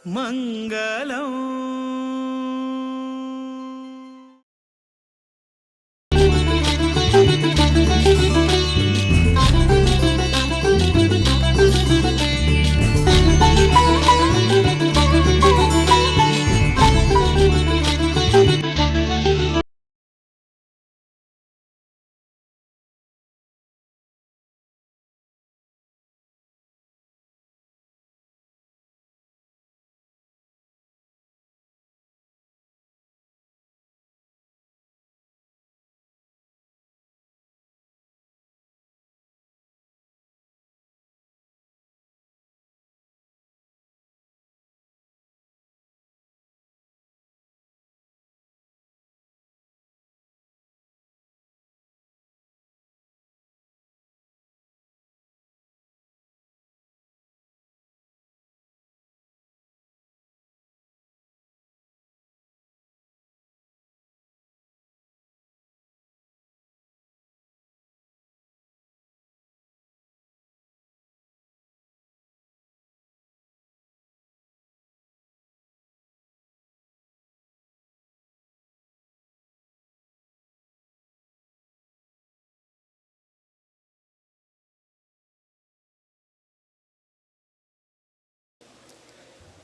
మంగళం.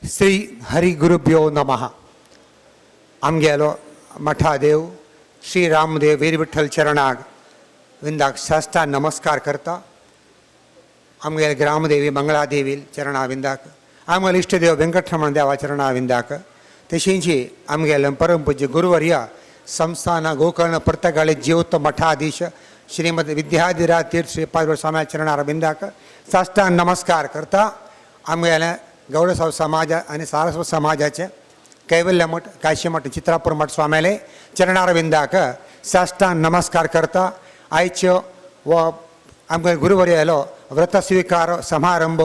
श्री हरिगुरुभ्यो नमः. आमगेलो मठादेव श्री रामदेव वीरविठ्ठल चरणाक विंदाक साष्टांग नमस्कार करता. आमगेले ग्रामदेवी मंगळादेवी चरणा विंदाक, आमगेले इश्टदेव व्यंकटरमण देवा चरणा विंदाक, तशींची आमगेले परमपूज्य गुरुवर्य संस्थान गोकर्ण पर्तगाळे जीवत मठाधीश श्रीमद विद्याधिराज तीर्थ श्री पादवर स्वामी चरणार विंदाक साष्टांग नमस्कार करता. आमगेले गौड समाज आणि सारस्वत समाजाचे कैवल्य मठ, काशी मठ, चित्रापूर मठ स्वाम्याले चरणारविंदाक साष्टांग नमस्कार करता. आयच्यो व आमकां गुरुवर्यालो व्रत स्वीकार समारंभ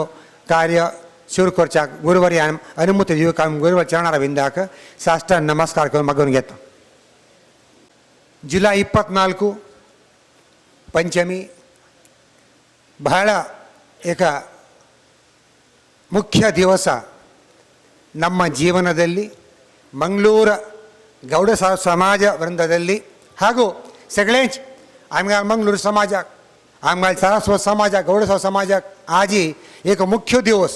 कार्य सुरू करच्याक गुरुवर्यान अनुमती दिवंक आमी गुरुवर चरणारविंदाक साष्टांग नमस्कार करून मागून घेता. जुलै 24 पंचमी ಬಹಳ ಏಕ ಮುಖ್ಯ ದಿವಸ ನಮ್ಮ ಜೀವನದಲ್ಲಿ, ಮಂಗಳೂರ ಗೌಡ ಸಮಾಜ ವೃಂದದಲ್ಲಿ ಹಾಗೂ सगळेच आमगे मंगळूर समाजाक, आमगे सारस्वत समाजाक, गौड समाजाक आजी एक मुख्य दिवस.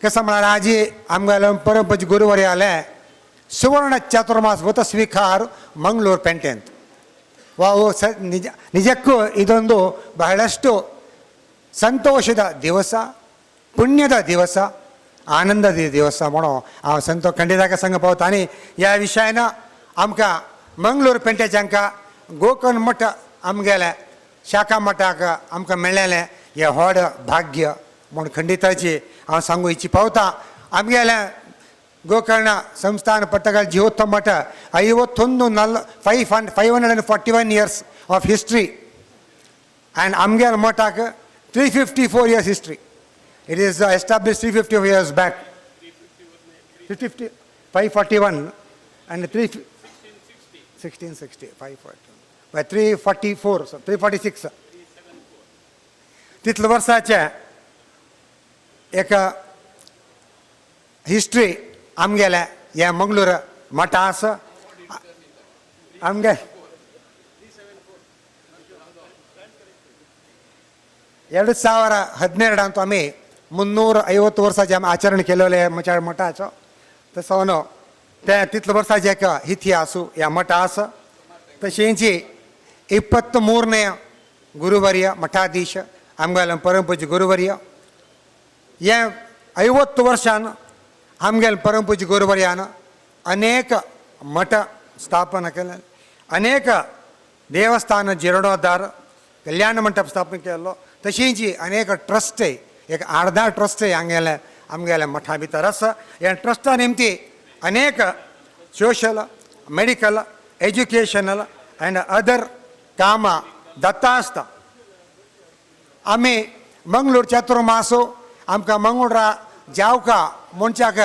कसं म्हळ्यार आजी आमगेलो परमपूज्य गुरुवर्य आले सुवर्ण चातुर्मास व्रत स्वीकार ಮಂಗಳೂರು ಪೇಂಟೆಂत. ವಾವು ಸ ನಿಜ ನಿಜಕ್ಕೂ ಇದೊಂದು ಬಹಳಷ್ಟು ಸಂತೋಷದ ದಿವಸ, ಪುಣ್ಯದ ದಿವಸ, आनंदाचे दिवस म्हणून हांव संतो खंडिताक संग पावता. आनी ह्या विशयान आमकां मंगळूर पेंटेच्यांका गोकर्ण मठ आमगेले शाखा मठाक आमकां मेळ्ळेलें हें व्हड भाग्य म्हूण खंडिताची हांव सांगू इच्छी पावता. आमगेलें ಗೋಕರ್ಣ ಸಂಸ್ಥಾನ ಪಟ್ಟಗಳ ಜೀವೋತ್ತಮ ಮಠ 51 ನಲ್ 541 years of history and ಆಮ್ಗೇಲ್ ಮಠಕ್ಕೆ 354 years history. It is establish 354 years back. 350 541 and 3 1660 540 by 344, 346. तितल्या वर्साचें एक हिस्ट्री आमगेलें हें मंगळूर मठा आसा आमगे. 2012 ಅಂತೂ आमी 350 वर्साचें आमी आचरण केलेलें म्हज्या मठाचो. तसो न्हू तें तितले वर्साचें एक इतिहास ह्या मठा आसा. तशेंच 23ನೇ ಗುರುವರ್ಯ ಮಠಾಧೀಶ आमगेले परमपूज्य गुरुवर्य हें 50 वर्षान आमगेले परमपूज्य गुरुवर्यान अनेक मठ स्थापना केले, अनेक देवस्थान जीर्णोद्धार, कल्याण मंडप स्थापन केल्लो. तशींच अनेक ट्रस्ट, एक 8-10 ट्रस्ट हांगेले आमगेले मठा भितर आसा. ह्या ट्रस्टा निमती अनेक social, medical, educational and other कामां जाता आसता. आमी मंगळूर चातुर्मासो आमकां मंगळूरा जावका म्हणच्याक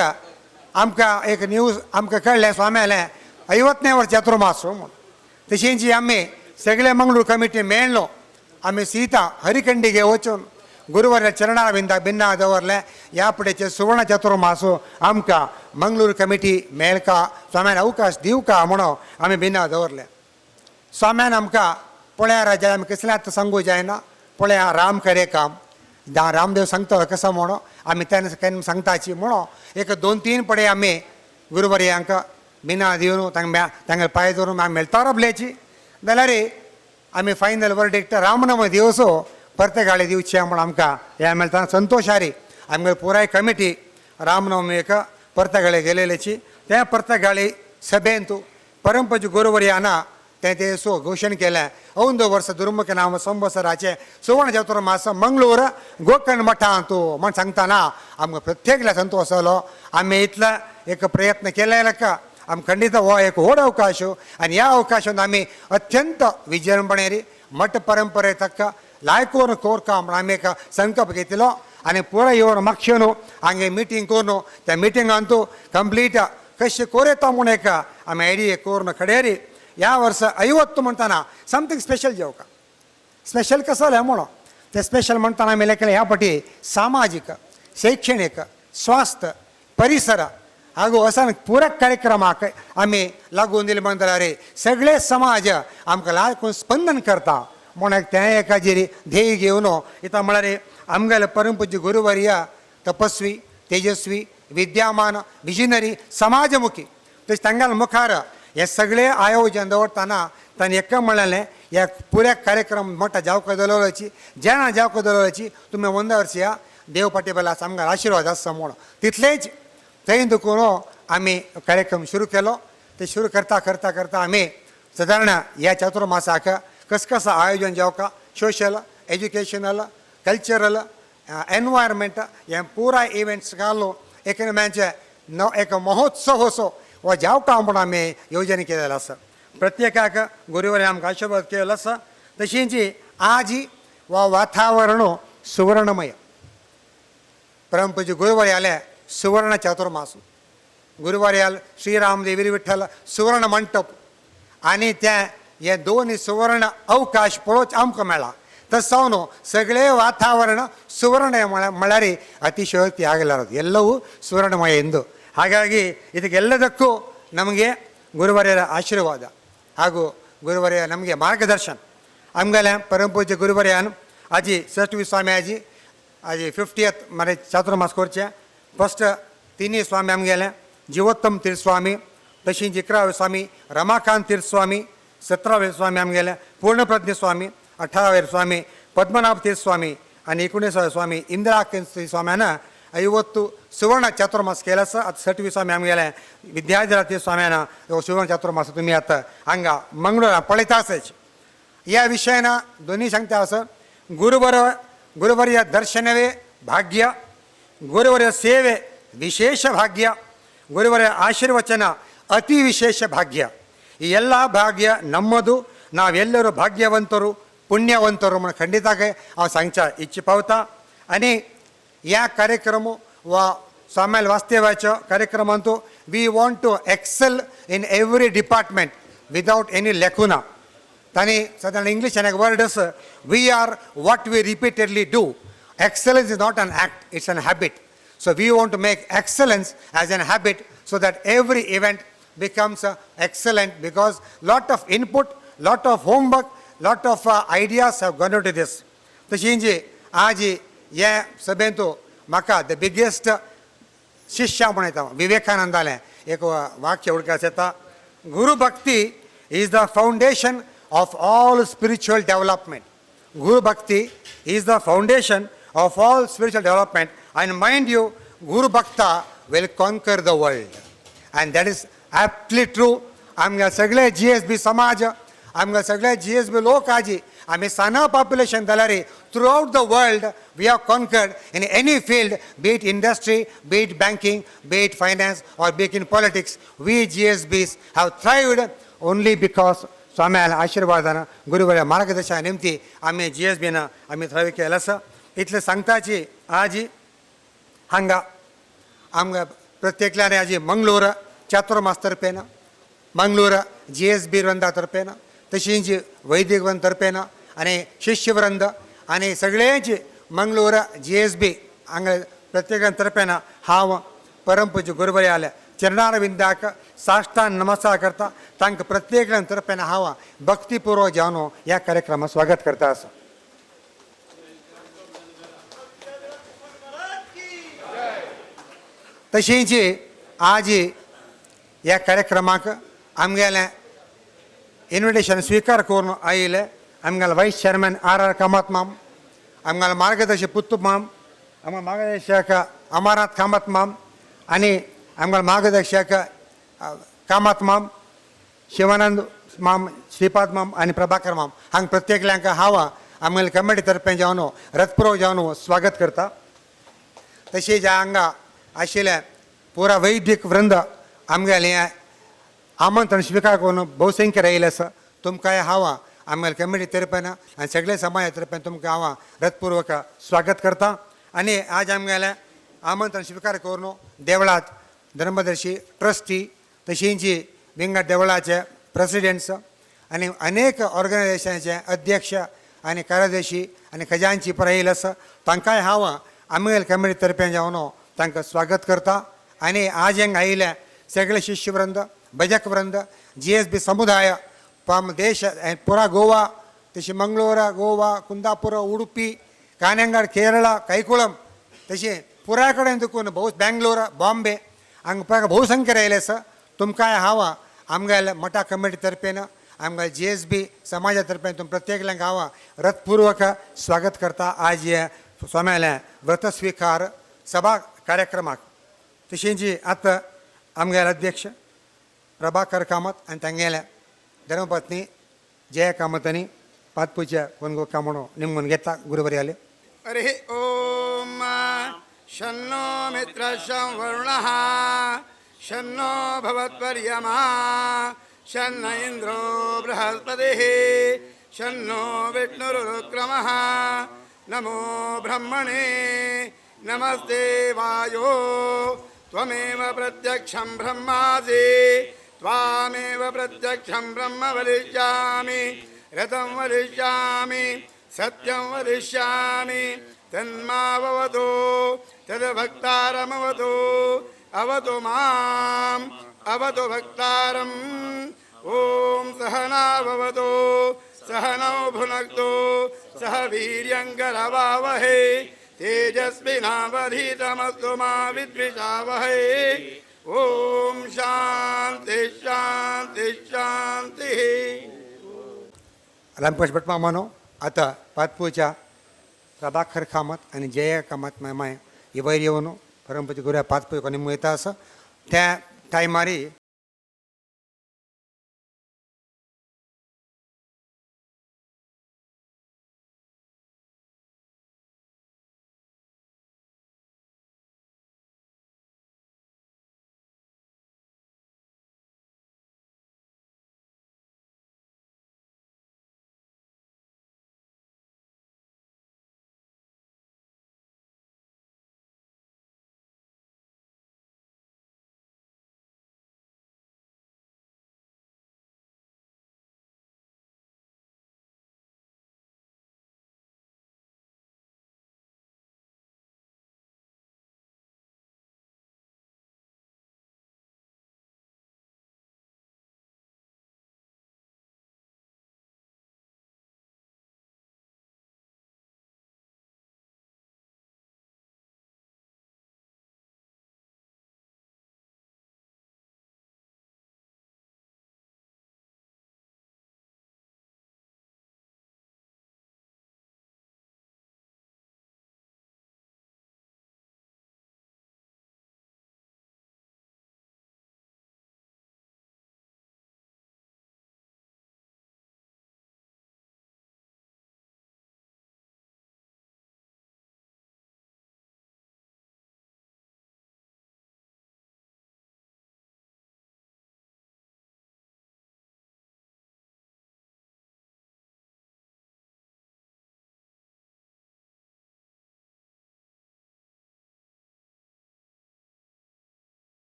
आमकां एक न्यूज आमकां कळ्ळें स्वाम्यालें 50ನೇ वर्स चातुर्मासो म्हूण. तशेंच आमी सगळे मंगळूर कमिटी मेळ्ळो, आमी सीता हरिखंडीगे वचून गुरुवार चरणारविंदा भिन्ना दवरलें. ह्या फुडेचें सुवर्ण चतुर्मासो आमकां मंगळूर कमिटी मेळका, स्वाम्यान अवकाश दिवका म्हणून आमी भिन्ना दवरलें. स्वाम्यान आमकां पळया राजा, आमी कसलें आतां सांगू जायना. पळया राम करे काम, रामदेव सांगता कसो म्हणून आमी तेन्ना केन्ना सांगताची म्हणून एक दोन तीन पडे आमी गुरुवर्यांक बिना दिवन तांकां तांगेले पांय धरून आमी मेळटा राबल्याची. जाल्यार आमी फायनल वर्डिक्ट रामनवमी दिवसो परते दिवचे म्हूण आमकां हें मेळटा. संतोश हारी आमगे पुराय कमिटी रामनवमीक परतगाळे गेलेल्याची. त्या परतगाळी सभेंत परंपज गुरुवर्याना तें ते सो घोशण केलें, अंद वर्स दुर्मुख नाम संवत्सराचें सुवर्ण चतुर्मास मंगळूर गोकर्ण मठांत म्हण सांगतना आमकां प्रत्येकल्या संतोश जालो. आमी इतलो एक प्रयत्न केले का आम खंडीत हो एक व्हड अवकाश आनी ह्या अवकाशान आमी अत्यंत विजृंभणेरी मठ परंपरे तक्क लायकोर कोरका म्हण आमी एक संकल्प घेतलो. आनी पुराय येवन मागशे न्हू हांगे मिटींग करून त्या मिटिंगांतू कंप्लीट कशें कोरेता म्हूण एक आमी आयडिया करून खडेरी ह्या वर्सा 50 म्हणटाना समथींग स्पेशल जेवका स्पेशल कसो जालें म्हणून ते स्पेशल म्हणटाना आमी लेखलें ह्या फावटी सामाजीक, शैक्षणीक, स्वास्थ्य, परिसर ಹಾಗೂ ಹೊಸ ಪೂರಕ ಕಾರ್ಯಕ್ರमाक आमी लागून दिले म्हणटल्यार सगळे समाज आमकां लागून स्पंदन करता म्हूण एक तें एकाचेर ध्येय घेवन इतां म्हळ्यार आमगेले परमपूज्य गुरुवर्य तपस्वी, तेजस्वी, विद्यामान, विजनरी, समाजमुखी. तशें तांगेल्या मुखार हे सगळे आयोजन दवरतना तांणी एक म्हणलें, ह्या पुऱ्या कार्यक्रम मोठा जावका दवरची, जेणा जावका दवरची, तुमी वंद वर्स या देव पाटी बेला आमकां आशिर्वाद आसता म्हूण. तितलेंच थंय दुखून आमी कार्यक्रम सुरू केलो. ते सुरू करता करता करता आमी सादारण ह्या चतुर्मासाक कस कसं आयोजन जावका, सोशल, एज्युकेशनल, कल्चरल, एनवायरमेंट हे पुराय इव्हेंट्स घालून एकमेकांचे न एक महोत्सव असो हो जावका म्हूण आमी योजन केलेलो आसा. प्रत्येकाक गुरुवारी आमकां आशिर्वाद केलेलो आसा. तशींच आजी हो वातावरण सुवर्णमय. परमपूज्य गुरुवारी आले सुवर्ण चातुर्मास, गुरुवारी आल श्रीरामदेवी विठ्ठल सुवर्ण मंटप आनी ते हे दोन सुवर्ण अवकाश पळोवच आमकां मेळ्ळा. तशें जावन सगळे वातावरण ಸುವರ್ಣ म्हळ्यार ಅತಿಶಯೋಕ್ತಿ ಆಗಲಾರದು. ಎಲ್ಲವೂ ಸುವರ್ಣಮಯ ಎಂದು. ಹಾಗಾಗಿ ಇದಕ್ಕೆಲ್ಲದಕ್ಕೂ ನಮಗೆ ಗುರುವರ್ಯರ ಆಶೀರ್ವಾದ ಹಾಗೂ ಗುರುವರ್ಯ ನಮಗೆ ಮಾರ್ಗದರ್ಶನ. ಆಮೇಲೆ परमपूज्य गुरुवर्यान आजी षष्ठवी स्वामी आजी आजी 50th मरे चातुर्मास करचे. फस्ट तिन्ही स्वामी आमगेले जीवोत्तम तीर्थस्वामी, तशींच 11वे स्वामी रमाकांत तीर्थस्वामी, 17वे स्वामी आमगेले पूर्णप्रज्ञ स्वामी, 18वे स्वामी पद्मनाभ तीर्थस्वामी आनी 19वे स्वामी इंदिरा स्वाम्यान 50 सुवर्ण चातुर्मास केला आसा. आतां सटवी स्वामी आमगेले विद्याधीराज स्वाम्यान हो सुवर्ण चातुर्मास तुमी आतां हांगा मंगळूरा पळयता आसाच. या विषयान दोन्ही सांगता आसा, गुरुवर गुरुवर्य दर्शनವೇ ಭಾಗ್ಯ, ಗುರುವರ ಸೇವೆ ವಿಶೇಷ ಭಾಗ್ಯ, ಗುರುವರ ಆಶೀರ್ವಚನ ಅತಿ ವಿಶೇಷ ಭಾಗ್ಯ. ಈ ಎಲ್ಲ ಭಾಗ್ಯ ನಮ್ಮದು. ನಾವೆಲ್ಲರೂ ಭಾಗ್ಯವಂತರು, ಪುಣ್ಯವಂತರು म्हण खंडित हांव सांगच्या इच्छा पावता. आनी ह्या कार्यक्रम वा स्वाम्याल वास्तव्याच्या कार्यक्रमांतू we want to excel in every department without any lacuna. तांणी सादारण इंग्लिशान एक वर्ड आसा, we are what we repeatedly do. Excellence is not an act, it's an habit. So we want to make excellence as an habit so that every event becomes excellent, because lot of input, lot of homework, lot of ideas have gone into this. तशींच आज हे सभेंतू म्हाका the biggest शिष्य म्हण येता विवेकानंदालें एक वाक्य उडकास येता, Guru Bhakti is the foundation of all spiritual development. Guru Bhakti is the foundation of all spiritual development, and mind you, Guru Bhakta will conquer the world. And that is aptly true. आमगे सगळे GSB समाज, आमगे सगळे GSB लोक, आजी आमी साना population जाल्यार throughout the world we have conquered in any field, be it industry, be it banking, be it finance or be it in politics. We GSBs have thrived only because स्वाम्याला आशीर्वादान, गुरुवऱ्या मार्गदर्शना निमती आमी जीएसबीन आमी थ्रायव केलें आसा. इतलें सांगताची आजी हांगा आमकां प्रत्येकल्यान आजी मंगळूर चातुर्मास तर्फेन, मंगळूर जीएसबी वृंदा तर्फेन, तशींच वैदिक वृंद तर्फेन आनी शिष्यवृंद आनी सगळ्यांची मंगळूर GSB हांगा प्रत्येकान तर्फेन हांव परमपूज्य गुरुवर्याले चरणारविंदाक साष्टांग नमस्कार करता. तांकां प्रत्येकान तर्फेन हांव भक्तीपूर्वक जावन ह्या कार्यक्रमाक स्वागत करता आसा. तशींच आज ह्या कार्यक्रमाक आमगेलें इन्विटेशन स्विकार करून आयिल्ले आमगेले vice chairman R R Kamath माम, आमगेले मार्गदर्शक पुत्तू माम, आमगे मार्गदर्शक अमरनाथ कामत माम आनी आमगेले मार्गदर्शक कामत माम, शिवानंद माम, श्रीपाद माम आनी प्रभाकर माम हांगा प्रत्येकल्यांक हांव आमगेले कमिटी तर्फे जावन रथपूर्वक जावन स्वागत करता. तशेंच हांगा आशिल्ले पुरा वैदिक वृंद आमगेलें आमंत्रण स्विकार करून भोवसंख्येर आयिल्ले आसा. तुमकांय हांव आमगेले कमिटी तर्फेन आनी सगळे समाजा तर्फेन तुमकां हांव रथपूर्वक स्वागत करता. आनी आज आमगेलें आमंत्रण स्विकार करून देवळांत धर्मदर्शी ट्रस्टी तशींच विंगड देवळाचे प्रेसिडेंट्स आनी अनेक ऑर्गनायझेशनाचे अध्यक्ष आनी कार्यदर्शी आनी खजानची पर आयिल्ले आसा. तांकांय हांव आमगेले कमिटी तर्फेन जावन तांकां स्वागत करता. आनी आज हांगा आयिल्ले सगळे शिष्यवृंद, भजक वृंद, GSB समुदाय पाम देश पुरा गोवा तशी मंगळूर, गोवा, कुंदापूर, उडुपी, कान्यंगाड, केरळ, कैकुळम तशें पुराय कडेन देखून भोव बेंगलोर, बॉम्बे हांगा पुराय भोवसंख्येर आयिल्ले आसा. तुमकांय हांव आमगेले मठा कमिटी तर्फेन आमगे GSB समाजा तर्फेन तुम प्रत्येकल्यांक हांव रथपूर्वक स्वागत करता आज हे स्वाम्यालें व्रत स्विकार सभा कार्यक्रमाक. तशेंच आतां आमगेले अध्यक्ष प्रभाकर कामत आनी तांगेले धर्मपत्नी जया कामत आनी पातपूजा कोनगो कामणो निमगून घेता गुरुवर्याले. हरिः ओम शन्नो मित्रः शं वरुणः शन्नो भवत्वर्यमा शन्न इन्द्रो बृहस्पतिः शन्नो विष्णुरुक्रमः. नमो ब्रह्मणे नमस्ते वायो त्वमेव प्रत्यक्षं ब्रह्मासि त्वामेव प्रत्यक्षं ब्रह्म वदिष्यामि रतं वदिष्यामि सत्यं वदिष्यामि तन्मावतु तद्भक्तारमवतु अवतु माम् अवतु भक्तारम्. ॐ सहनावतु सहनौ भुनक्तु सह वीर्यङ्करवावहै तेजस्विनावधीतमस्तु मा विद्विषावहै. ॐ शांति शांति शांति. रामकृष्ण भट मामानो आतां पातपूजा प्रभाकर कामत आनी जया कामत मामाय ही वयर येवन परमपूज्य गुरुया पातपूजा निमून येता आसा. त्या टायमारी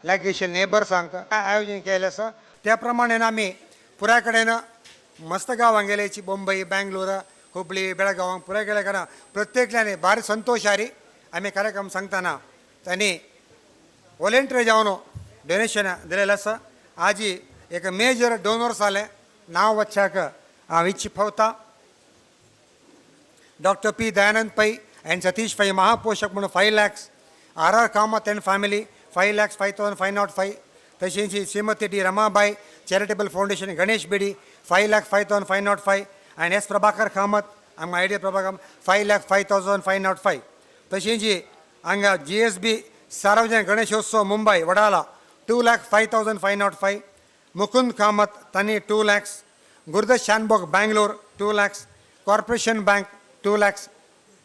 लागीं नेबर्सांक आयोजन केलें आसा. त्या प्रमाणे आमी पुराय कडेन मस्त गांवां गेल्याची, बोंबई, बँगलोर, हुबळी, बेळगांव पुराय गेल्या कारण प्रत्येकल्याने भारी संतोषारी आमी कार्यक्रम सांगतना तांणी वॉलेंटियर जावन डोनेशन दिलेलें आसा. आजी एक मेजर डोनर्स आलें नांव वच्चाक हांव इच्छी पावता. Doctor P Dayanand Pai and Satish Pai महापोषक म्हणून 5 lakhs. R R Kamath and family 5,05,505. तशेंच Shrimati D Ramabai charitable foundation, Ganesh Bedi, 5,05,505 and S Prabhakar Kamath, हांगा idea Prabhakar, 5,05,505. तशेंच हांगा GSB Sarvajanik Ganeshotsav Mumbai Wadala, 2,05,505. Mukund Kamath तांणी 2 lakhs. Gurudatt Shanbhag Bangalore, 2 lakhs. Corporation bank, 2 lakhs.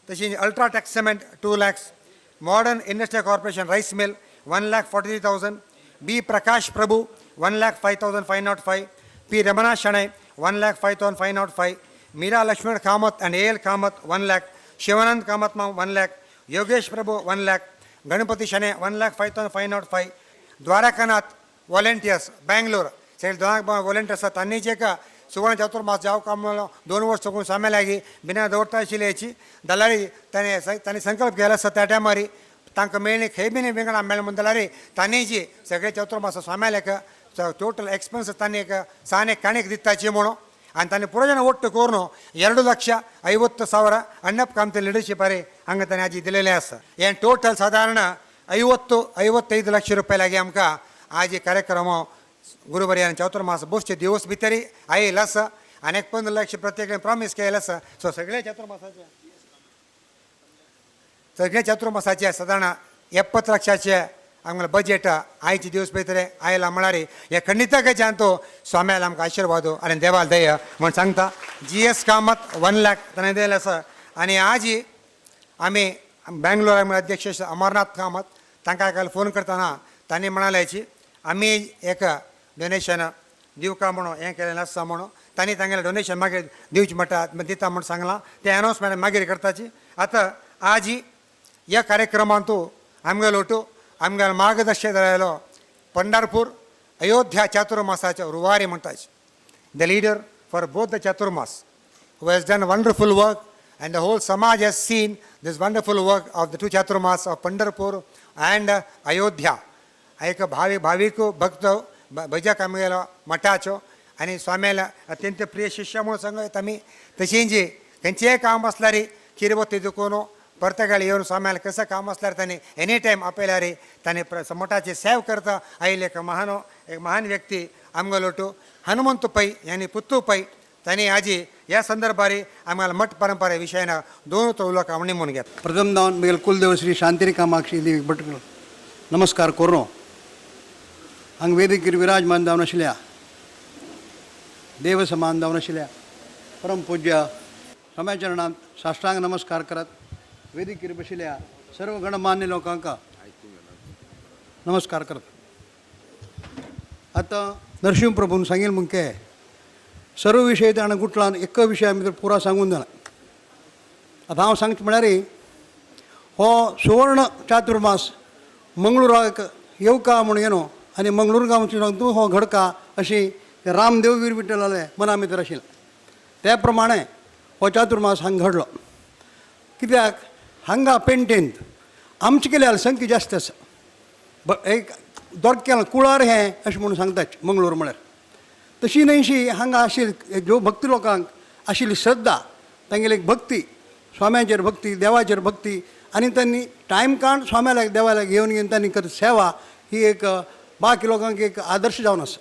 तशीच UltraTech cement, 2 lakhs. Modern industrial corporation rice mill, 1,43,000. B Prakash Prabhu, 1,05,505. P Ramana Shenoy, 1,05,505. Meera Laxman Kamath and A L Kamath, 1 lakh. Shivanand Kamath Mau, 1 lakh. Yogesh Prabhu, 1 lakh. Ganapati Shenoy, 1,05,505. Dwarakanath volunteers Bangalore, सगळे Dwarka volunteers तांणी जे का सुवर्ण चातुर्मास जाव काम 2 वर्ष चुकून साम्या लागी बिना दवरता आशिल्ली हेची जाल्यार ताणें तांणी संकल्प केलो आसा. त्या टायमार तांकां मेळ्ळी खंय बीन विंगडा मेळ्ळें म्हणून जाल्यार तांणी जी सगळे चातुर्मास स्वाम्याक टोटल एक्सपेन्स तांणी एक साने काणीक दिताची म्हणून आनी तांणी पुरो जण ಒಟ್ಟು करून 2,50,000 ಅಣ್ಣಪ್ಪ ಕಾಮತ್ लिडरशिप अरे हांगा तांणी आजी दिलेलें आसा. हें टोटल सादारण 50-55 लक्ष रुपया लागी आमकां आज कार्यक्रम गुरुवर्यान चातुर्मास बसचे दिवस भितरी आयल आसा आनी एक 15 लक्ष प्रत्येक प्रॉमीस केलें आसा. सो सगळे चातुर्मासाचे सादारण 70 लक्षाचे आमगेलें बजेट आयचे दिवस भितर आयला म्हळ्यार हे खंडित तो स्वाम्याला आमकां आशिर्वाद आनी देवाल दया म्हण सांगता. जी एस कामत 1 लाख ताणें दिलें आसा. आनी आजी आमी बँगलोर अध्यक्ष अमरनाथ कामत तांकां काल फोन करतना तांणी म्हणाल्याची आमी एक डोनेशन दिवका म्हणून हें केलें आसता म्हणून तांणी तांगेलें डोनेशन मागीर दिवचें म्हणटा दिता म्हूण सांगलां. तें अनावन्समेंट मागीर करताची. आतां आजी ह्या कार्यक्रमांतू आमगेलो टू आमगेलो मार्गदर्शक जालेलो Pandharpur Ayodhya चातुर्मासाचे रुवारी म्हणटाचे, the leader for both the Chaturmas, who has done wonderful work, and the whole Samaj has seen this wonderful work of the two Chaturmas of Pandharpur and Ayodhya. एक भावी भाविक भक्त भजक आमगेलो मठाचो आनी स्वाम्याला अत्यंत प्रिय शिष्य म्हणून सांगत आमी. तशेंच खंयचेय काम आसल्यार किरवती दुखून परतगाळ येवन स्वाम्याला कसं काम आसल्यार तांणी एनी टायम आपयल्यार तांणी मठाची सेव करता आयिल्ले एक महान एक महान व्यक्ती आमगेलो टू हनुमंत पै यानी पुत्तू पै. तांणी आजी ह्या संदर्भार आम्हाला मठ परंपरे विशयान दोन उलोवप हांव निमून घेता. प्रथम दावन मिगल कुलदेव श्री शांतिनी कामाक्षी देवी भटकल नमस्कार करून, हांगा वेदिकेर विराजमान जावन आशिल्ल्या, देव समान जावन आशिल्ल्या परम पूज्य स्वाम्याचरणांत साष्टांग नमस्कार करत, वेदिकेर बशिल्ल्या सर्व गणमान्य लोकांक नमस्कार करत. आतां नरशिंह प्रभून सांगील मुंके सर्व विशय ताणें गुटलान एक विशय भितर पुरा सांगून जाला. आतां हांव सांगता म्हळ्यार हो सुवर्ण चातुर्मास मंगळुराक येवका म्हूण येनो आनी मंगळूर गांवचे तूं हो घडका अशी रामदेव वीर विठ्ठलाले मना भितर आशिल्लें. त्या प्रमाणे हो चातुर्मास हांगा घडलो, कित्याक हांगा पेंटेंत आमचे केल्यार संख्या जास्त आसा. एक दोरकेल कुळार हें अशें म्हणून सांगतात मंगळूर म्हळ्यार. तशी न्हयशी हांगा आशिल्ली ज्यो भक्ती लोकांक आशिल्ली श्रद्धा, तांगेली एक भक्ती, स्वाम्याचेर भक्ती, देवाचेर भक्ती आनी तांणी टायम काड स्वाम्याक देवाक घेवन घेवन तांणी करता सेवा ही एक बाकी लोकांक एक आदर्श जावन आसा.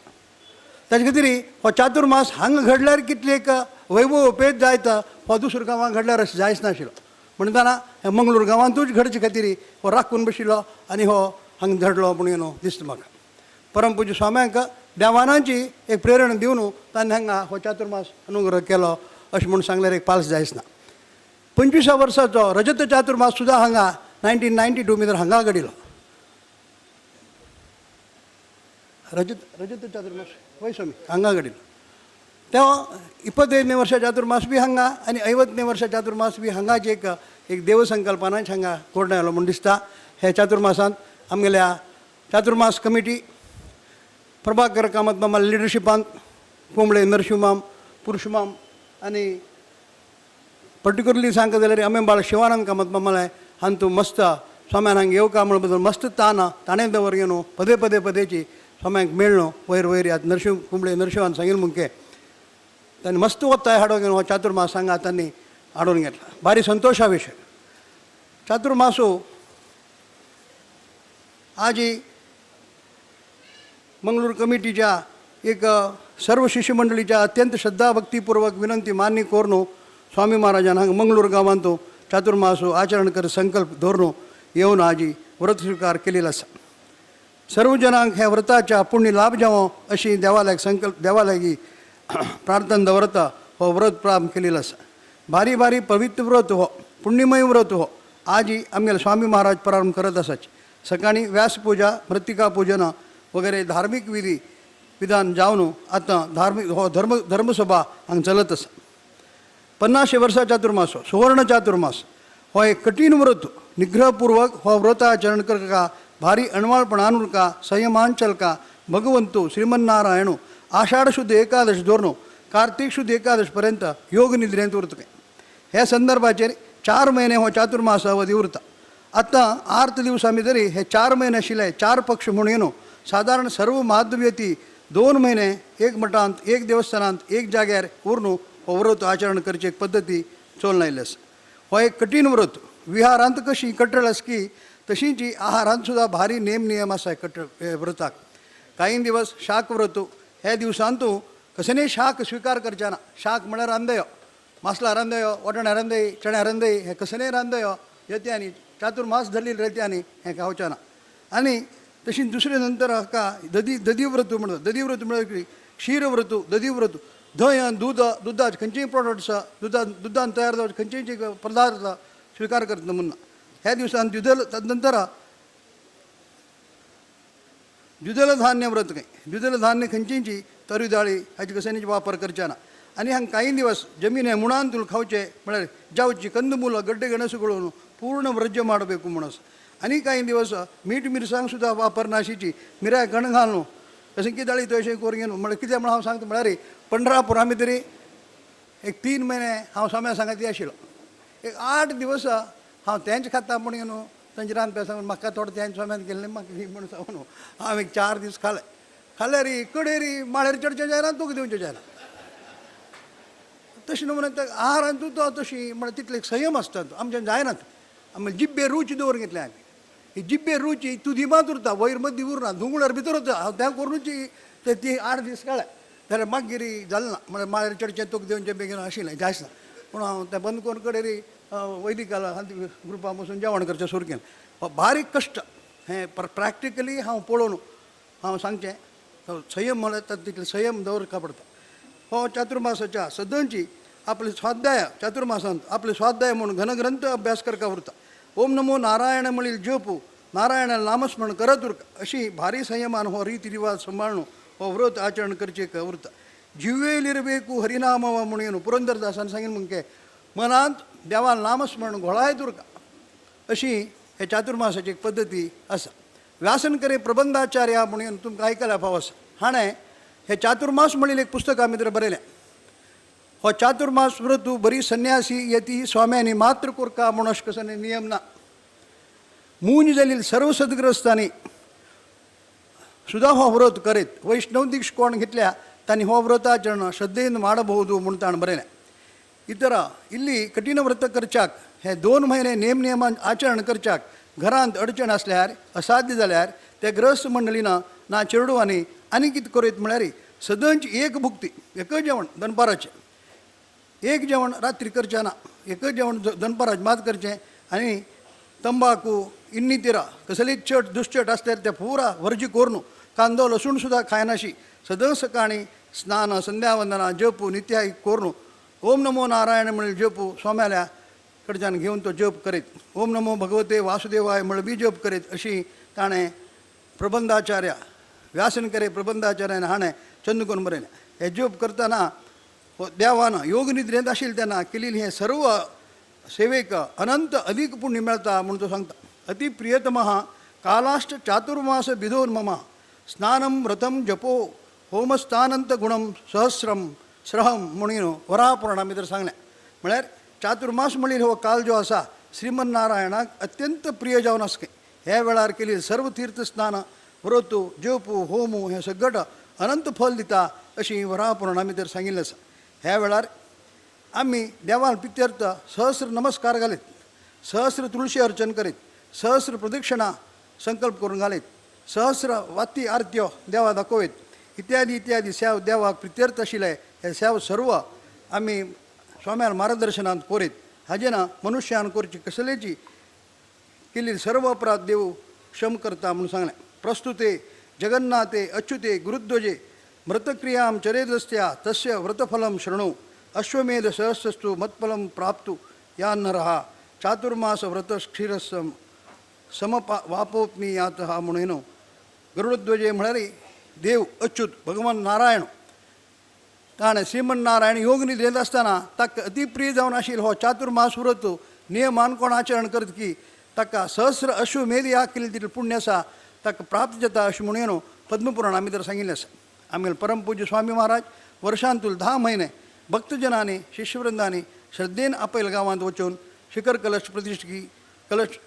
ताजे खातीर हो चातुर्मास हांगा घडल्यार कितली एक वैभव उपेग जायत, हो दुसऱ्या गांवांत घडल्यार अशें जायच नाशिल्लो. म्हणटना हे मंगळूर गांवांतूच घडचे खातीर हो राखून बशिल्लो आनी हो हांगा घडलो म्हणून न्हू दिसता म्हाका. परमपूज्य स्वाम्यांक देवानाची एक प्रेरणा दिवन तांणी हांगा हो चातुर्मास अनुग्रह केलो अशें म्हूण सांगल्यार एक पाल्स जायच ना. 25 वर्साचो रजत चातुर्मास सुद्दां हांगा 1992 भितर हांगा घडिल्लो रजत रजत चातुर्मास वय स्वामी हांगा घडिल्लो. तेव्हा 25ನೇ ವರ್ಷ चातुर्मास बी हांगा आनी 50ನೇ वर्ष चातुर्मास बी हांगाच एक एक देवसंकल्पनाच हांगा कोण आयलो म्हूण दिसता. ह्या चातुर्मासांत आमगेल्या चातुर्मास कमिटी प्रभाकर कामत मामा लिडरशिपांत कोंबळे नरशिंहमाम पुरुषमाम आनी पर्टिक्युलरली सांगता जाल्यार आमेबाळ शिवानंद कामत मामाले हांतू मस्त स्वाम्यान हांगा येवका म्हण बदल मस्त ताना ताणें दवर न्हू पदे पदे पदेची स्वाम्यांक मेळ्ळो वयर वयर आतां नरशिंह कुंबळे नरशिंहान सांगिल्लें मुंके तांणी मस्त ಒತ್ತಾಯ हाडून हो चातुर्मास हांगा तांणी हाडून घेतला. भारी संतोशा विशय. चातुर्मासू आजी मंगळूर कमिटीच्या एक सर्व शिष्यमंडळीच्या अत्यंत श्रद्धाभक्तीपूर्वक विनंती मान्य कोरनो स्वामी महाराजान हांगा मंगळूर गांवांत चातुर्मासू आचरण कर संकल्प धरनो येवन आजी व्रत स्वीकार केलेलो आसा. सर्व जनांक ह्या व्रताच्या पुण्य लाभ जावो अशी देवालाग संकल्प देवालागी प्रार्थना दवरता हो व्रत प्रारंभ केलेलो आसा. भारी भारी पवित्र व्रत हो, पुण्यमय व्रत हो आजी आमगेले स्वामी महाराज प्रारंभ करत आसाच. सकाळी व्यासपूजा, मृत्तिका पूजन वगैरे धार्मिक विधी विधान जावन आतां धार्मिक हो धर्मसभा हांगा चलत आसा. 50 वर्सां चातुर्मास हो सुवर्ण चातुर्मास हो एक कठीण व्रत. निग्रहपूर्वक हो व्रत आचरण करका भारी अणवाळपणान उरका संयमान चलका भगवंतु श्रीमन्नारायणू आषाढ शुद्ध एकादश धोरणो कार्तिक शुद्ध एकादश पर्यंत योग निद्रेंत उरता. ह्या संदर्भाचेर 4 महिने हो चातुर्मास अवधी उरता. आतां 8 दिवसां भितर हे 4 महिने आशिल्ले 4 पक्ष म्हणून न्हू सादारण सर्व महाद्व्यती 2 महिने एक मठांत एक देवस्थानांत एक जाग्यार उरून हो व्रत आचरण करची एक पद्दती चोलन आयिल्ली आसा. हो एक कठीण व्रत. विहारांत कशी कटळ आसकी तशींच आहारांत सुद्दां भारी नेम नियम आसा कटळ व्रताक. कांय दिवस शाक व्रत ह्या दिवसांत कसलेय शाक स्विकार करचे ना. शाक म्हळ्यार रांदयो, मासला रांदयो, वाटाणे रांदय, चण्या रांदय, हे कसलेय रांदयो येत्यांनी चातुर्मास धरलेली रेत्यांनी हें खावचें ना. आनी तशीं दुसरें नंतर हाका दधिव्रत म्हणटा. दधिव्रत म्हळ्यार क्षीरव्रत, दधिव्रत धंय दूद, दुदाचे खंयचेय प्रोडक्ट्स दुदान तयार जावचे खंयचेय पदार्थ स्विकार करता म्हणून ह्या दिवसान द्विदल. तदनंतर द्विदल धान्य व्रत काय द्विदल धान्य खंयचींची तरी दाळी हाचे कसल्याची वापर करचे ना. आनी हांगा कांय दिवस जमीन मुणान तुल खावचे म्हळ्यार जावची कंदमूल गड्डे ಗೆಣಸುಗಳನ್ನು पूर्ण व्रज्य ಮಾಡಬೇಕು म्हणस. आनी कांय दिवस मीठ मिरसांग सुद्दां वापरनाशिची मिऱ्या कण घालून तशें कितें दाळी तशें करून घेवन म्हळ्यार कितें म्हण हांव सांगता म्हळ्यार पंढरापूर आमी तरी एक 3 महिने हांव स्वाम्या सांगाती आशिल्लो. एक 8 दिवस हांव तेंच खाता म्हूण न्हू तांचे रांदपा सांगून म्हाका थोडें तेंच स्वाम्यान केल्लें म्हाका ही म्हूण सांगून हांव एक 4 दीस खाले. खाल्यार कडेरी माळ्यार चडचें जायना, तुका दिवचें जायना. तशें न्हू म्हणून आहारान तूं तो तशी म्हळ्यार तितले संयम आसता आमच्यान जायनात. आमी जिब्बे रूच दवरून घेतले आमी. ही जिब्बे रुची तुदिमात उरता, वयर मदीं उरना, धुंगळार भितर वता. हांव तें करुनूच ते ती 8 दीस काडले जाल्यार मागीर जालें ना. म्हळ्यार माळ्यार चडचें तुका दिवचें बेगीन आशिल्लें जायच ना. पूण हांव तें बंद करून कडेरी वैदिकाला ग्रुपां बसून जेवण करचें सुरू केलें. बारीक कश्ट हें प्रॅक्टिकली हांव पळोवन हांव सांगचें संयम म्हळ्यार तितले संयम दवरका पडटा. हो चातुर्मासाच्या सदनची आपले स्वाध्याय चातुर्मासांत आपले स्वाध्याय म्हणून घनग्रंथ अभ्यास करका उरता. ओम नमो नारायण म्हणील जपू नारायण नामस्मरण करत उरका अशी भारी संयमान हो रीतिरिवाज सांबाळून हो व्रत आचरण करचे उरता. जिवेलिरಬೇಕು हरिनामವ म्हणून पुरंदरदासान सांगीन मुंके मनांत देवान नामस्मरण घोळायत उरका अशी हे चातुर्मासाची एक पद्दती आसा. व्यासनकरे प्रबंधाचार्य म्हणून तुमकां आयकल्या फाव आसा. हाणें हे चातुर्मास म्हणलें एक पुस्तक आमी तर बरयलें. हो चातुर्मास व्रतू बरी संन्यासी यती स्वाम्यांनी मात्र कोरका म्हणून अशें कसो नियम ना. मूंज जाल्ली सर्व सद्ग्रस्तांनी सुद्दां हो व्रत करीत वैष्णव दीक्ष कोण घेतल्या तांणी हो व्रताचरण श्रद्धेन ಮಾಡಬಹುದು म्हूण ताणें बरयलें. इतर इल्ली कठीण व्रत करच्याक हे 2 महिने नेम नियमान आचरण करच्याक घरांत अडचण आसल्यार असाध्य जाल्यार ते ग्रस्त मंडळीन ना चेडवांनी आनी कितें करूं म्हळ्यार सदंच एक भुक्ती एकच जेवण दनपाराचें, एक जेवण रात्री करचें ना, एकच जेवण दनपाराचें मात करचें. आनी तंबाकू इन्नितिरा कसलीच चट दुश्चट आसल्यार ते पुरा वर्जी करून कांदो लसूण सुद्दां खायनाशी सदां सकाळीं स्नान संध्यावंदना जपू नित्याय करून ओम नमो नारायण म्हणून जपू स्वाम्याल्या कडच्यान घेवन तो जप करीत ओम नमो भगवते वासुदेवाय म्हळ्यार बी जप करीत अशी ताणें प्रबंधाचार्य व्यासनकरे प्रबंधाचार्यान हाणें चंदकोन बरयलें. हे जप करतना देवान योग निद्रेंत आशिल्लें तेन्ना केलेली हें सर्व सेवेक अनंत अधिक पुण्य मेळटा म्हूण तो सांगता. अति प्रियतमः कालाश्च चातुर्मास विधोन मम स्नानं व्रतं जपो होमस्थानंत गुणम सहस्रम स्रहम म्हणून वरापुराणा भितर सांगलें. म्हळ्यार चातुर्मास म्हणील हो काल जो आसा श्रीमन्नारायणाक अत्यंत प्रिय जावन आसा. ह्या वेळार केली सर्व तीर्थ स्नान व्रतू जेवपू होमू हें सगळें अनंत फल दिता अशी वरापुराणा भितर सांगिल्लें आसा. ह्या वेळार आमी देवान प्रित्यर्थ सहस्र नमस्कार घालीत, सहस्र तुळशी अर्चन करीत, सहस्र प्रदक्षिणा संकल्प करून घालीत, सहस्र वाती आरत्यो देवा दाखोवयत इत्यादी इत्यादी सेव देवाक प्रित्यर्थ आशिल्ले हे सेव सर्व आमी स्वाम्यार मार्गदर्शनांत करीत. हाजें ना मनुष्यान करची कसलेची केल्ली सर्व अपराध देव क्षम करता म्हणून सांगलें. प्रस्तुते जगन्नाथे अच्युते गुरुध्वजे मृतक्रियां चरेदस्त्या तस्य व्रतफलं शृणु अश्वमेध सहस्रस्तु मत्फलं प्राप्तु या नरः चातुर्मास व्रत क्षीरसम समपा वापोत्मी यातः म्हणून गरुडध्वजे म्हळ्यार देव अच्युत भगवान नारायण ताणें श्रीमन्नारायण योग निद्रेंत आसतना ताका अतिप्रिय जावन आशिल्लो हो चातुर्मास व्रत नियमान कोण आचरण करत की ताका सहस्र अश्वमेध याग केली तितलें पुण्य आसा ताका प्राप्त जाता अशें म्हणून पद्मपुराणा भितर सांगिल्लें आसा. आमगेले परमपूज्य स्वामी महाराज वर्षांतूल 10 म्हयने भक्तजनांनी शिष्यवृंदांनी श्रद्धेन आपयल गांवांत वचून शिखर कलश प्रतिष्ठकी कलश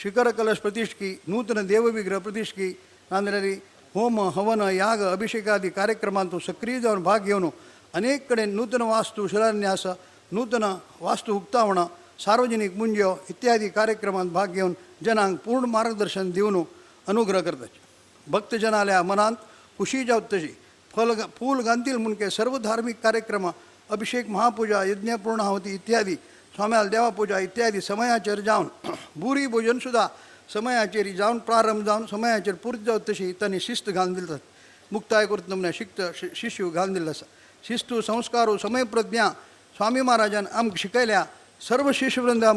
शिखर कलश प्रतिष्ठकी नूतन देवविग्रह प्रतिष्ठकी नाजाल्यार होम हवन याग अभिषेकादी कार्यक्रमांत सक्रीय जावन भाग घेवन अनेक कडेन नूतन वास्तू शिलान्यास नूतन वास्तू उक्तावण सार्वजनिक मुंज्यो इत्यादी कार्यक्रमांत भाग घेवन जनांक पूर्ण मार्गदर्शन दिवन अनुग्रह करतात. भक्तजनाल्या मनांत खुशी जावत तशी फल फूल घालतील म्हणके सर्व धार्मिक कार्यक्रम अभिषेक महापूजा यज्ञ पूर्णाहुती इत्यादी स्वाम्याल देवापूजा इत्यादी समयाचेर जावन बुरी भोजन सुद्दां समयाचेर जावन प्रारंभ जावन समयाचेर पूर्ती जावत तशी तांणी शिस्त घालून दिली. मुक्ताय करत नमन्या शिक्त शिष्य घालून दिल्लो आसा. शिस्तू संस्कारू समय प्रज्ञा स्वामी महाराजान आमकां शिकयल्या. सर्व शिष्यवृंदा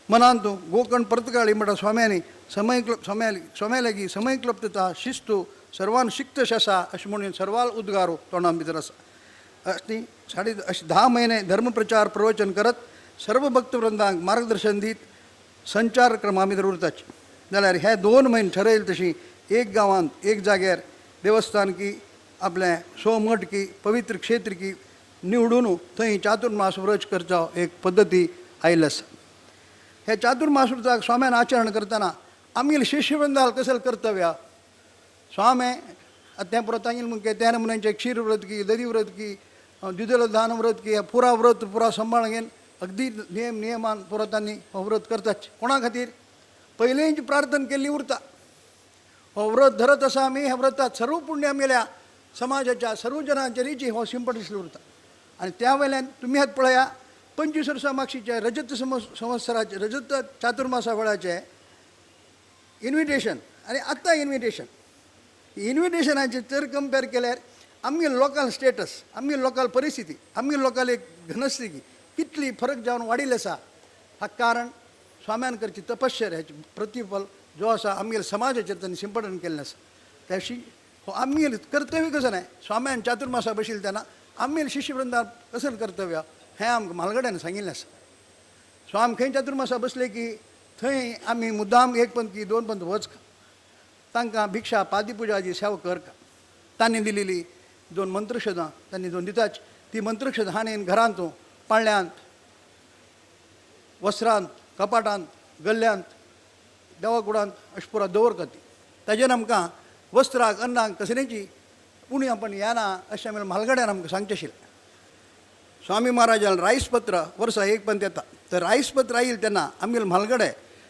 मनांत गोकर्ण परतकाळी म्हणटा स्वाम्यांनी समय स्वाम्या लागीं समय क्लप्तता शिस्तू सर्वान शिक्त आसा अशें म्हणून सर्वाल उद्गारो तोंडा भितर आसा. अशी अशे 10 म्हयने धर्मप्रचार प्रवचन करत सर्व भक्तवृंदांक मार्गदर्शन दीत संचार क्रमा भितर उरताची. जाल्यार हे 2 म्हयने ठरयले तशी एक गांवांत एक जाग्यार देवस्थान की आपलें सोमठ की पवित्र क्षेत्र की निवडून थंय चातुर्मास व्रत करचो एक पद्दती आयिल्ली आसा. हे चातुर्मास व्रताक स्वाम्यान आचरण करतना आमगेले शिष्यवृंदाल कसलें कर्तव्य स्वामे आतां तें पुरो तांगेलें म्हणके तें म्हणचे क्षीर व्रत की दधी व्रत की द्विदल दान व्रत की पुरा व्रत पुरा सांबाळ घेवन अगदी नियम नियमान पुरो तांणी हो व्रत करतात. कोणा खातीर पयलींच प्रार्थना केल्ली उरता. हो व्रत धरत आसा आमी ह्या व्रतात सर्व पुण्य आमगेल्या समाजाच्या सर्व जनांच्या रिची हो सिंपट उरता. आनी त्या वयल्यान तुमी आतां पळया 25 वर्सां मागशीचे रजत संवत्सराचे रजत चातुर्मासा वेळाचे इन्विटेशन आनी आतां इन्विटेशन इन्विटेशनाचें जर कंपेर केल्यार आमगे लोकल स्टेटस आमगे लोकल परिस्थिती आमगे लोकल एक घनस्थिती कितली फरक जावन वाडिल्ली आसा. हाका कारण स्वाम्यान करची तपश्चर्या हेचें प्रतिफल जो आसा आमगेले समाजाचेर तांणी सिंपटन केल्लें आसा. त्याशी हो आमगेलें कर्तव्य कसं न्हय स्वाम्यान चातुर्मासा बशिल्लें तेन्ना आमगेले शिष्यवृंदान कसलें कर्तव्य हें आमकां म्हालगड्यान सांगिल्लें आसा. स्वामी खंय चातुर्मासा बसले की थंय आमी मुद्दाम 1 पंथ की 2 पंथ वच तांकां भिक्षा पादिपुजाची सेवा कर. तांणी दिलेली 2 मंत्रक्षदां तांणी 2 दिताच ती मंत्रक्षदां हाणें घरांत पाळण्यांत वस्त्रांत कपाटांत गल्ल्यांत देवाकुडांत अशें पुरा दवरता ती. ताजेर आमकां वस्त्राक अन्नाक कसलेची उणी आपण येना अशें आमी म्हालगड्यान आमकां सांगचें आशिल्लें. स्वामी महाराजान रायस पत्र वर्सा 1 पंथ येता तर रायस पत्र आयिल्लें तेन्ना आमगेले म्हालगडे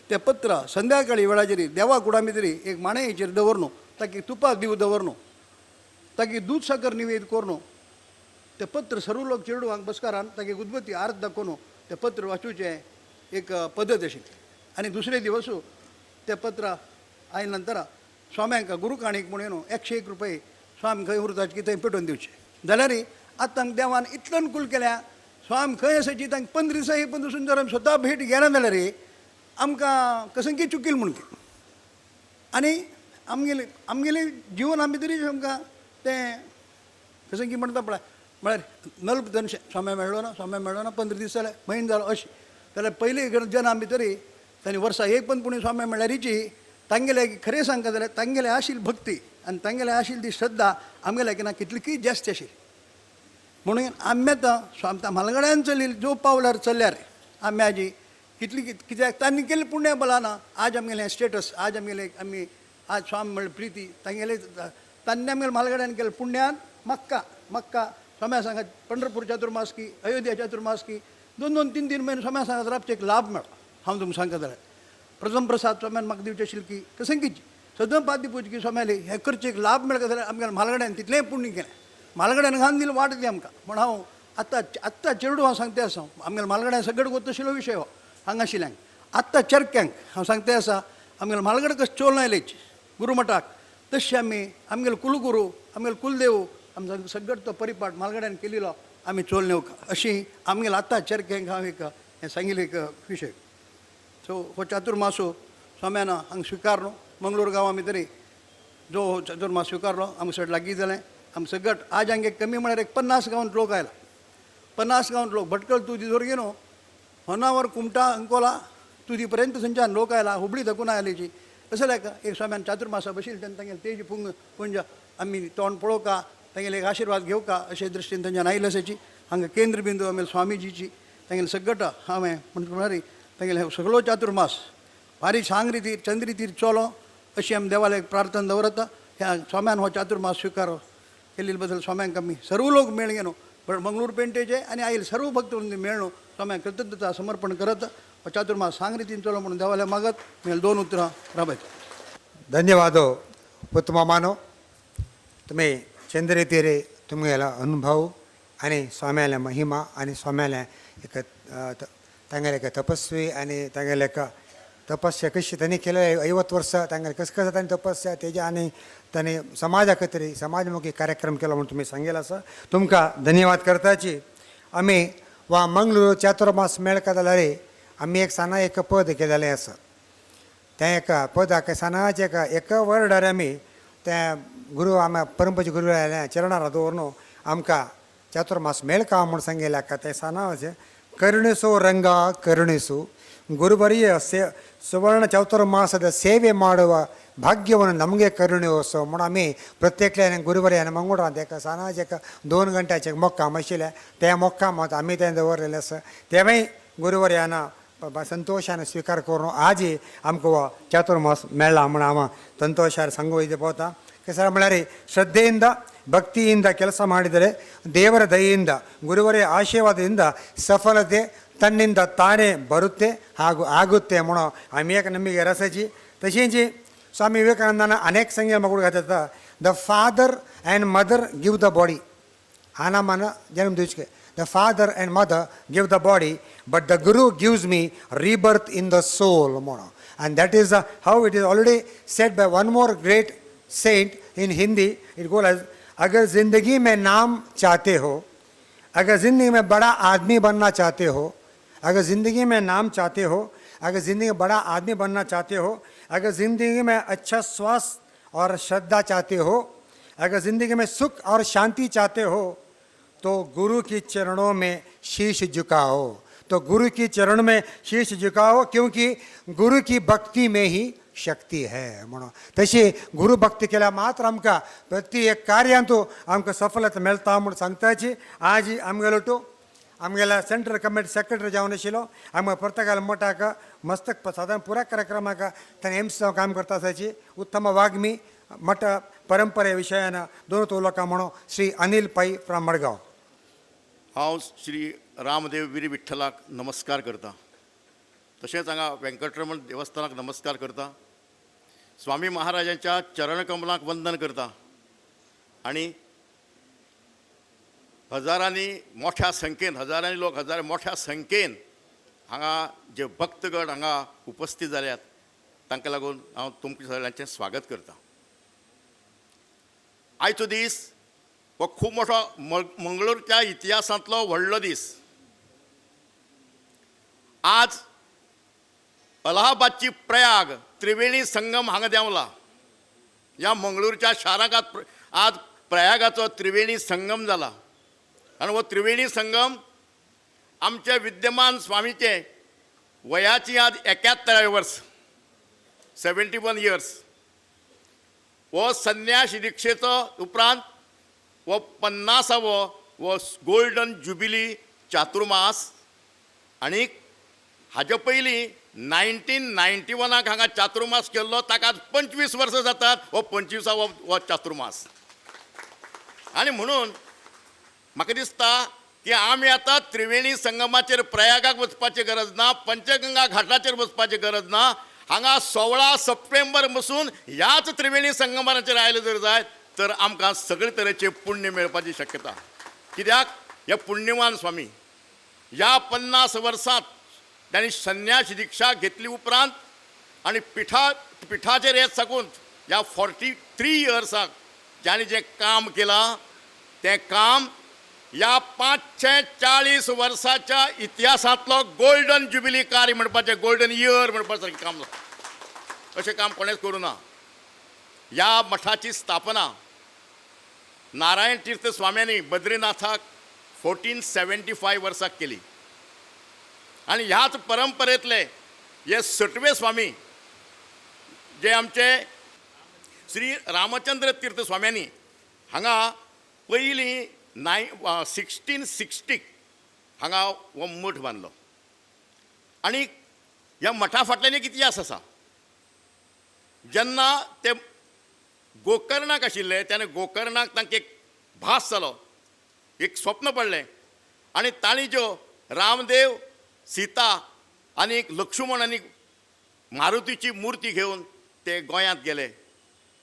तें पत्र संध्याकाळी वेळाचेर देवा कुडा भितर एक माणयेचेर दवरनु ताकी तुपाक दिव दवरनु ताकी दूद साकर निवेद करून तें पत्र सर्व लोक चेडवांक बसकारान ताकी उदबत्ती आर्त दाखोवन तें पत्र वाचूचें एक पद्दत आशिल्ली. आनी दुसरे दिवस तें पत्र आयले नंतर स्वाम्यांक गुरुकाणीक म्हणून 101 रुपये स्वामी खंय उरताच की थंय पेटोवन दिवचे. जाल्यार आतां देवान इतलो अनुकूल केल्या स्वामी खंय आसाची तांकां 15 दिसां 1 पंथ वचून जर आमी स्वता भेट घेना जाल्यार आमकां कसंकी चुकील म्हणून. आनी आमगेले आमगेलें जीवन आमी तरी आमकां तें कसंकी म्हणटा पळय म्हळ्यार नल्प धनशें स्वाम्या मेळ्ळो ना स्वाम्या मेळ्ळो ना 15 दीस जाले म्हयनो जालो अशें जाल्यार पयलीं जना भितरी तांणी वर्सा एक पण पुणी स्वामी म्हणल्यारीची तांगेले खरें सांगता जाल्यार तांगेले आशिल्ली भक्ती आनी तांगेले आशिल्ली ती श्रद्धा आमगेल्या किना कितलीकी जास्त आशिल्ली. म्हणून आमी आतां स्वामी म्हालगड्यान चलिल्ली जो पावलार चल्ल्यार आमी आजी कितली कित्याक तांणी केल्लें पुण्य बलाना आज आमगेलें स्टेटस, आज आमगेलें आमी आज स्वामी म्हणल्यार प्रिती तांगेले तांणी आमगेले म्हालगड्यान केलें पुण्यान मक्का मक्का स्वाम्या सांगात पंढरपूर चातुर्मास की अयोध्या चातुर्मास की दोन दोन तीन तीन म्हयने स्वाम्या सांगात राबचे एक लाभ मेळ्ळो. हांव तुमकां सांगता जाल्यार प्रथम प्रसाद स्वाम्यान म्हाका दिवचे आशिल्ली की कसंकीची सदां पाद्य पुजकी स्वाम्याले हे करचे एक लाभ मेळटा जाल्यार आमगेल्या म्हालगड्यान तितलेंय पुण्य केलें. म्हालगड्यान घालून दिलें वाट दी आमकां. म्हण हांव आतां आत्तां चेडूं हांव सांगते आसा, आमगेल्या म्हालगड्यान सगळें गोत आशिल्लो विशय हो हांगा आशिल्ल्यांक. आत्तां चरक्यांक हांव सांगते आसा, आमगेल्या म्हालगडे कशें चोल आयलेच गुरुमठाक तशें आमी आमगेले कुलगुरू आमगेले कुलदेव आमचो सगळो तो परिपाठ म्हालगड्यान केलेलो आमी चोल नेवका अशी आमगेले आत्तां चरक्यांक हांव एक हें सांगिल्लें एक विशय. सो हो चातुर्मासो स्वाम्यान हांगा स्विकारलो मंगळूर गांवा भितरी जो हो चातुर्मास स्विकारलो आमकां सगळें लागीं जालें. आमकां सगळें आज हांगे कमी म्हळ्यार एक 50 गांवांत लोक आयला, 50 गांवांत लोक भटकळ तुदी धोरगे न्हू होनावर कुमटा अंकोला तुदी पर्यंत थंयच्यान लोक आयला, हुबळी धकून आयलेची. अशें जाल्यार एक स्वाम्यान चातुर्मासा बशिल्ले तेन्ना तांगेले तेज पुंग पुंज आमी तोंड पळोवका तांगेले एक आशिर्वाद घेवका अशे दृश्टीन थंयच्यान आयिल्ले आसाची. हांगा केंद्रबिंदू आमगेले स्वामीजीची तांगेले सगळें हांवें म्हणल्यार तांगेले सगळो चातुर्मास भारी सांग रितीर चंद्रितीर चलो अशी आमी देवाक प्रार्थना दवरता. ह्या स्वाम्यान हो चातुर्मास स्विकार केल्ले बद्दल स्वाम्यांक आमी सर्व लोक मेळगे न्हू पण मंगळूर पेंटेचे आनी आयल सर्व भक्त मेळ्ळो स्वाम्यांक कृतज्ञता समर्पण करत हो चातुर्मास सांग रितीन चलो म्हणून देवाल्या मागत मेळ दोन उतरां राबयत. ಧನ್ಯವಾದ ಪುತ್ತಮಾಮಾನೋ, तुम्ही चंद्रतीरे तुमगेलो अनुभव आनी स्वाम्याले महिमा आनी स्वाम्याले एक तांगेले एक तपस्वी आनी तांगेले एक तपस्या कशी तांणी केले 50 वर्सां तांगेले कस कस तांणी तपस्या तेजे आनी तांणी समाजा खातीर समाजमुखी कार्यक्रम केलो म्हूण तुमी सांगेल आसा. तुमकां धन्यवाद करताची. आमी वा मंगळूर चातुर्मास मेळका जाल्यार आमी एक साना एक पद केलेलें आसा. तें एका पदाक सानाचें एका एका वर्डार आमी तें गुरू आमी परंपरेचे गुरू आयले चरणार दवरून आमकां चातुर्मास मेळका म्हूण सांगिल्लें आका तें सानाचें ಕರುಣಿಸು ರಂಗ ಕರುಣಿಸು ಗುರುಬರಿಯ ಸುವರ್ಣ ಚಾತುರ್ಮಾಸದ ಸೇವೆ ಮಾಡುವ ಭಾಗ್ಯವನ್ನು ನಮಗೆ ಕರುಣಿಸು म्हूण आमी प्रत्येकल्यान गुरुवर्यान मंगळूरांत एका सानाचे एका 2 घंट्याचें मोक्काम आशिल्लें तें मोक्कामांत आमी तें दवरलेलें आसा. तेंवूय गुरुवर्यान संतोशान स्वीकार करून आजी आमकां हो चातुर्मास मेळ्ळा म्हूण हांव ಸಂತೋಷ ಸಂಘ ಪೋತ. ಕೆಸರ म्हळ्यार ಶ್ರದ್ಧೆಯಿಂದ ಭಕ್ತಿಯಿಂದ ಕೆಲಸ ಮಾಡಿದರೆ ದೇವರ ದಯೆಯಿಂದ ಗುರುವರ ಆಶೀರ್ವಾದದಿಂದ ಸಫಲತೆ ತನ್ನಿಂದ ತಾನೇ ಬರುತ್ತೆ ಹಾಗೂ ಆಗುತ್ತೆ म्हणून आमी एक नमिके रसाची. तशेंच स्वामी विवेकानंदान अनेक संज्ञा मगूड घातता, the father and mother give the body, आना माना जन्म दिवचे, the father and mother give the body but the guru gives me rebirth in the soul म्हणून. And that is how it is already said by one more great saint in Hindi. It goes as, अगर ज़िंदगी में नाम चाहते हो, अगर ज़िंदगी में बड़ा आदमी बनना चाहते हो, अगर ज़िंदगी में नाम चाहते हो, अगर ज़िंदगी में बड़ा आदमी बनना चाहते हो, अगर ज़िंदगी में अच्छा स्वास्थ्य और श्रद्धा चाहते हो, अगर ज़िंदगी में सुख और शांति चाहते हो, तो गुरु के चरणों में शीश झुकाओ। तो गुरु के चरण में शीश झुकाओ, क्योंकि गुरु की भक्ति में ही शक्ती है म्हणून. तशी गुरु भक्ती केल्यार मात्र आमकां प्रति एक कार्यांतू आमकां सफलता मेळटा म्हूण सांगताची. आज आमगेलो टू आमगेल्या सेंट्रल कमिटी सेक्रेटरी जावन आशिल्लो आमकां पुर्तगाल मठाक मस्तक सादारण पुराय कार्यक्रमाक ताणें एम्स काम करता आसाची उत्तम वाग्मी मठ परंपरे विशयान दोन उलोवका म्हणून श्री अनिल पै फ्रॉम मडगांव. हांव श्री रामदेव वीर विठ्ठलाक नमस्कार करता, तशेंच हांगा वेंकटरमण देवस्थानाक नमस्कार करता, स्वामी महाराजांच्या चरणकमलाक वंदन करता आनी हजारांनी मोठ्या संख्येन, हजारांनी लोक हजार मोठ्या संख्येन हांगा जे भक्तगण हांगा उपस्थित जाल्यात तांकां लागून हांव तुमकां सगळ्यांचें स्वागत करता. आयचो दीस हो खूब मोठो मंगळूरच्या इतिहासांतलो व्हडलो दीस. आज अलाहाबादची प्रयाग त्रिवेणी संगम हांगा देंवला. ह्या मंगळूरच्या शाराक आज प्रयागाचो त्रिवेणी संगम जाला आनी हो त्रिवेणी संगम आमचे विद्यमान स्वामीचे वयाची आज 71 वर्स, 71 इयर्स. हो संन्यास दिक्षेचो उपरांत हो 50वो हो गोल्डन जुबिली चातुर्मास. आनी हाजे पयलीं 1991 हांगा चातुर्मास केल्लो, ताका आज 25 वर्सां जातात. हो 25वो हो चातुर्मास. आनी म्हणून म्हाका दिसता की आमी आतां त्रिवेणी संगमाचेर प्रयागाक वचपाची गरज ना, पंचगंगा घाटाचेर वचपाची गरज ना. हांगा 16 सप्टेंबर पसून ह्याच त्रिवेणी संगमाचेर आयले जर जायत तर आमकां सगळे तरेचे पुण्य मेळपाची शक्यता. कित्याक हे पुण्यवान स्वामी ह्या 50 वर्सांत तांणी संन्यास दिक्षा घेतली उपरांत आनी पिठाचेर येत साकून ह्या 43 इयर्साक जाणें जें काम केलां तें काम ह्या 540 वर्साच्या इतिहासांतलो गोल्डन जुबिली कार्य म्हणपाचें, गोल्डन इयर म्हणपा सारकें काम जाता. अशें काम कोणेंच करूं ना. ह्या मठाची स्थापना नारायण तीर्थ स्वाम्यांनी बद्रीनाथाक 1475 वर्साक केली आनी ह्याच परंपरेंतले हे सटवे स्वामी जे आमचे श्री रामचंद्र तीर्थ स्वाम्यांनी हांगा पयलीं 1660 हांगा हो मठ बांदलो. आनी ह्या मठा फाटल्यान एक इतिहास आसा. जेन्ना ते गोकर्णाक आशिल्ले तेन्ना गोकर्णाक तांकां एक भास जालो, एक स्वप्न पडलें आनी तांणी ज्यो रामदेव, सीता आनी लक्ष्मण आनी मारुतीची मुर्ती घेवन ते गोंयांत गेले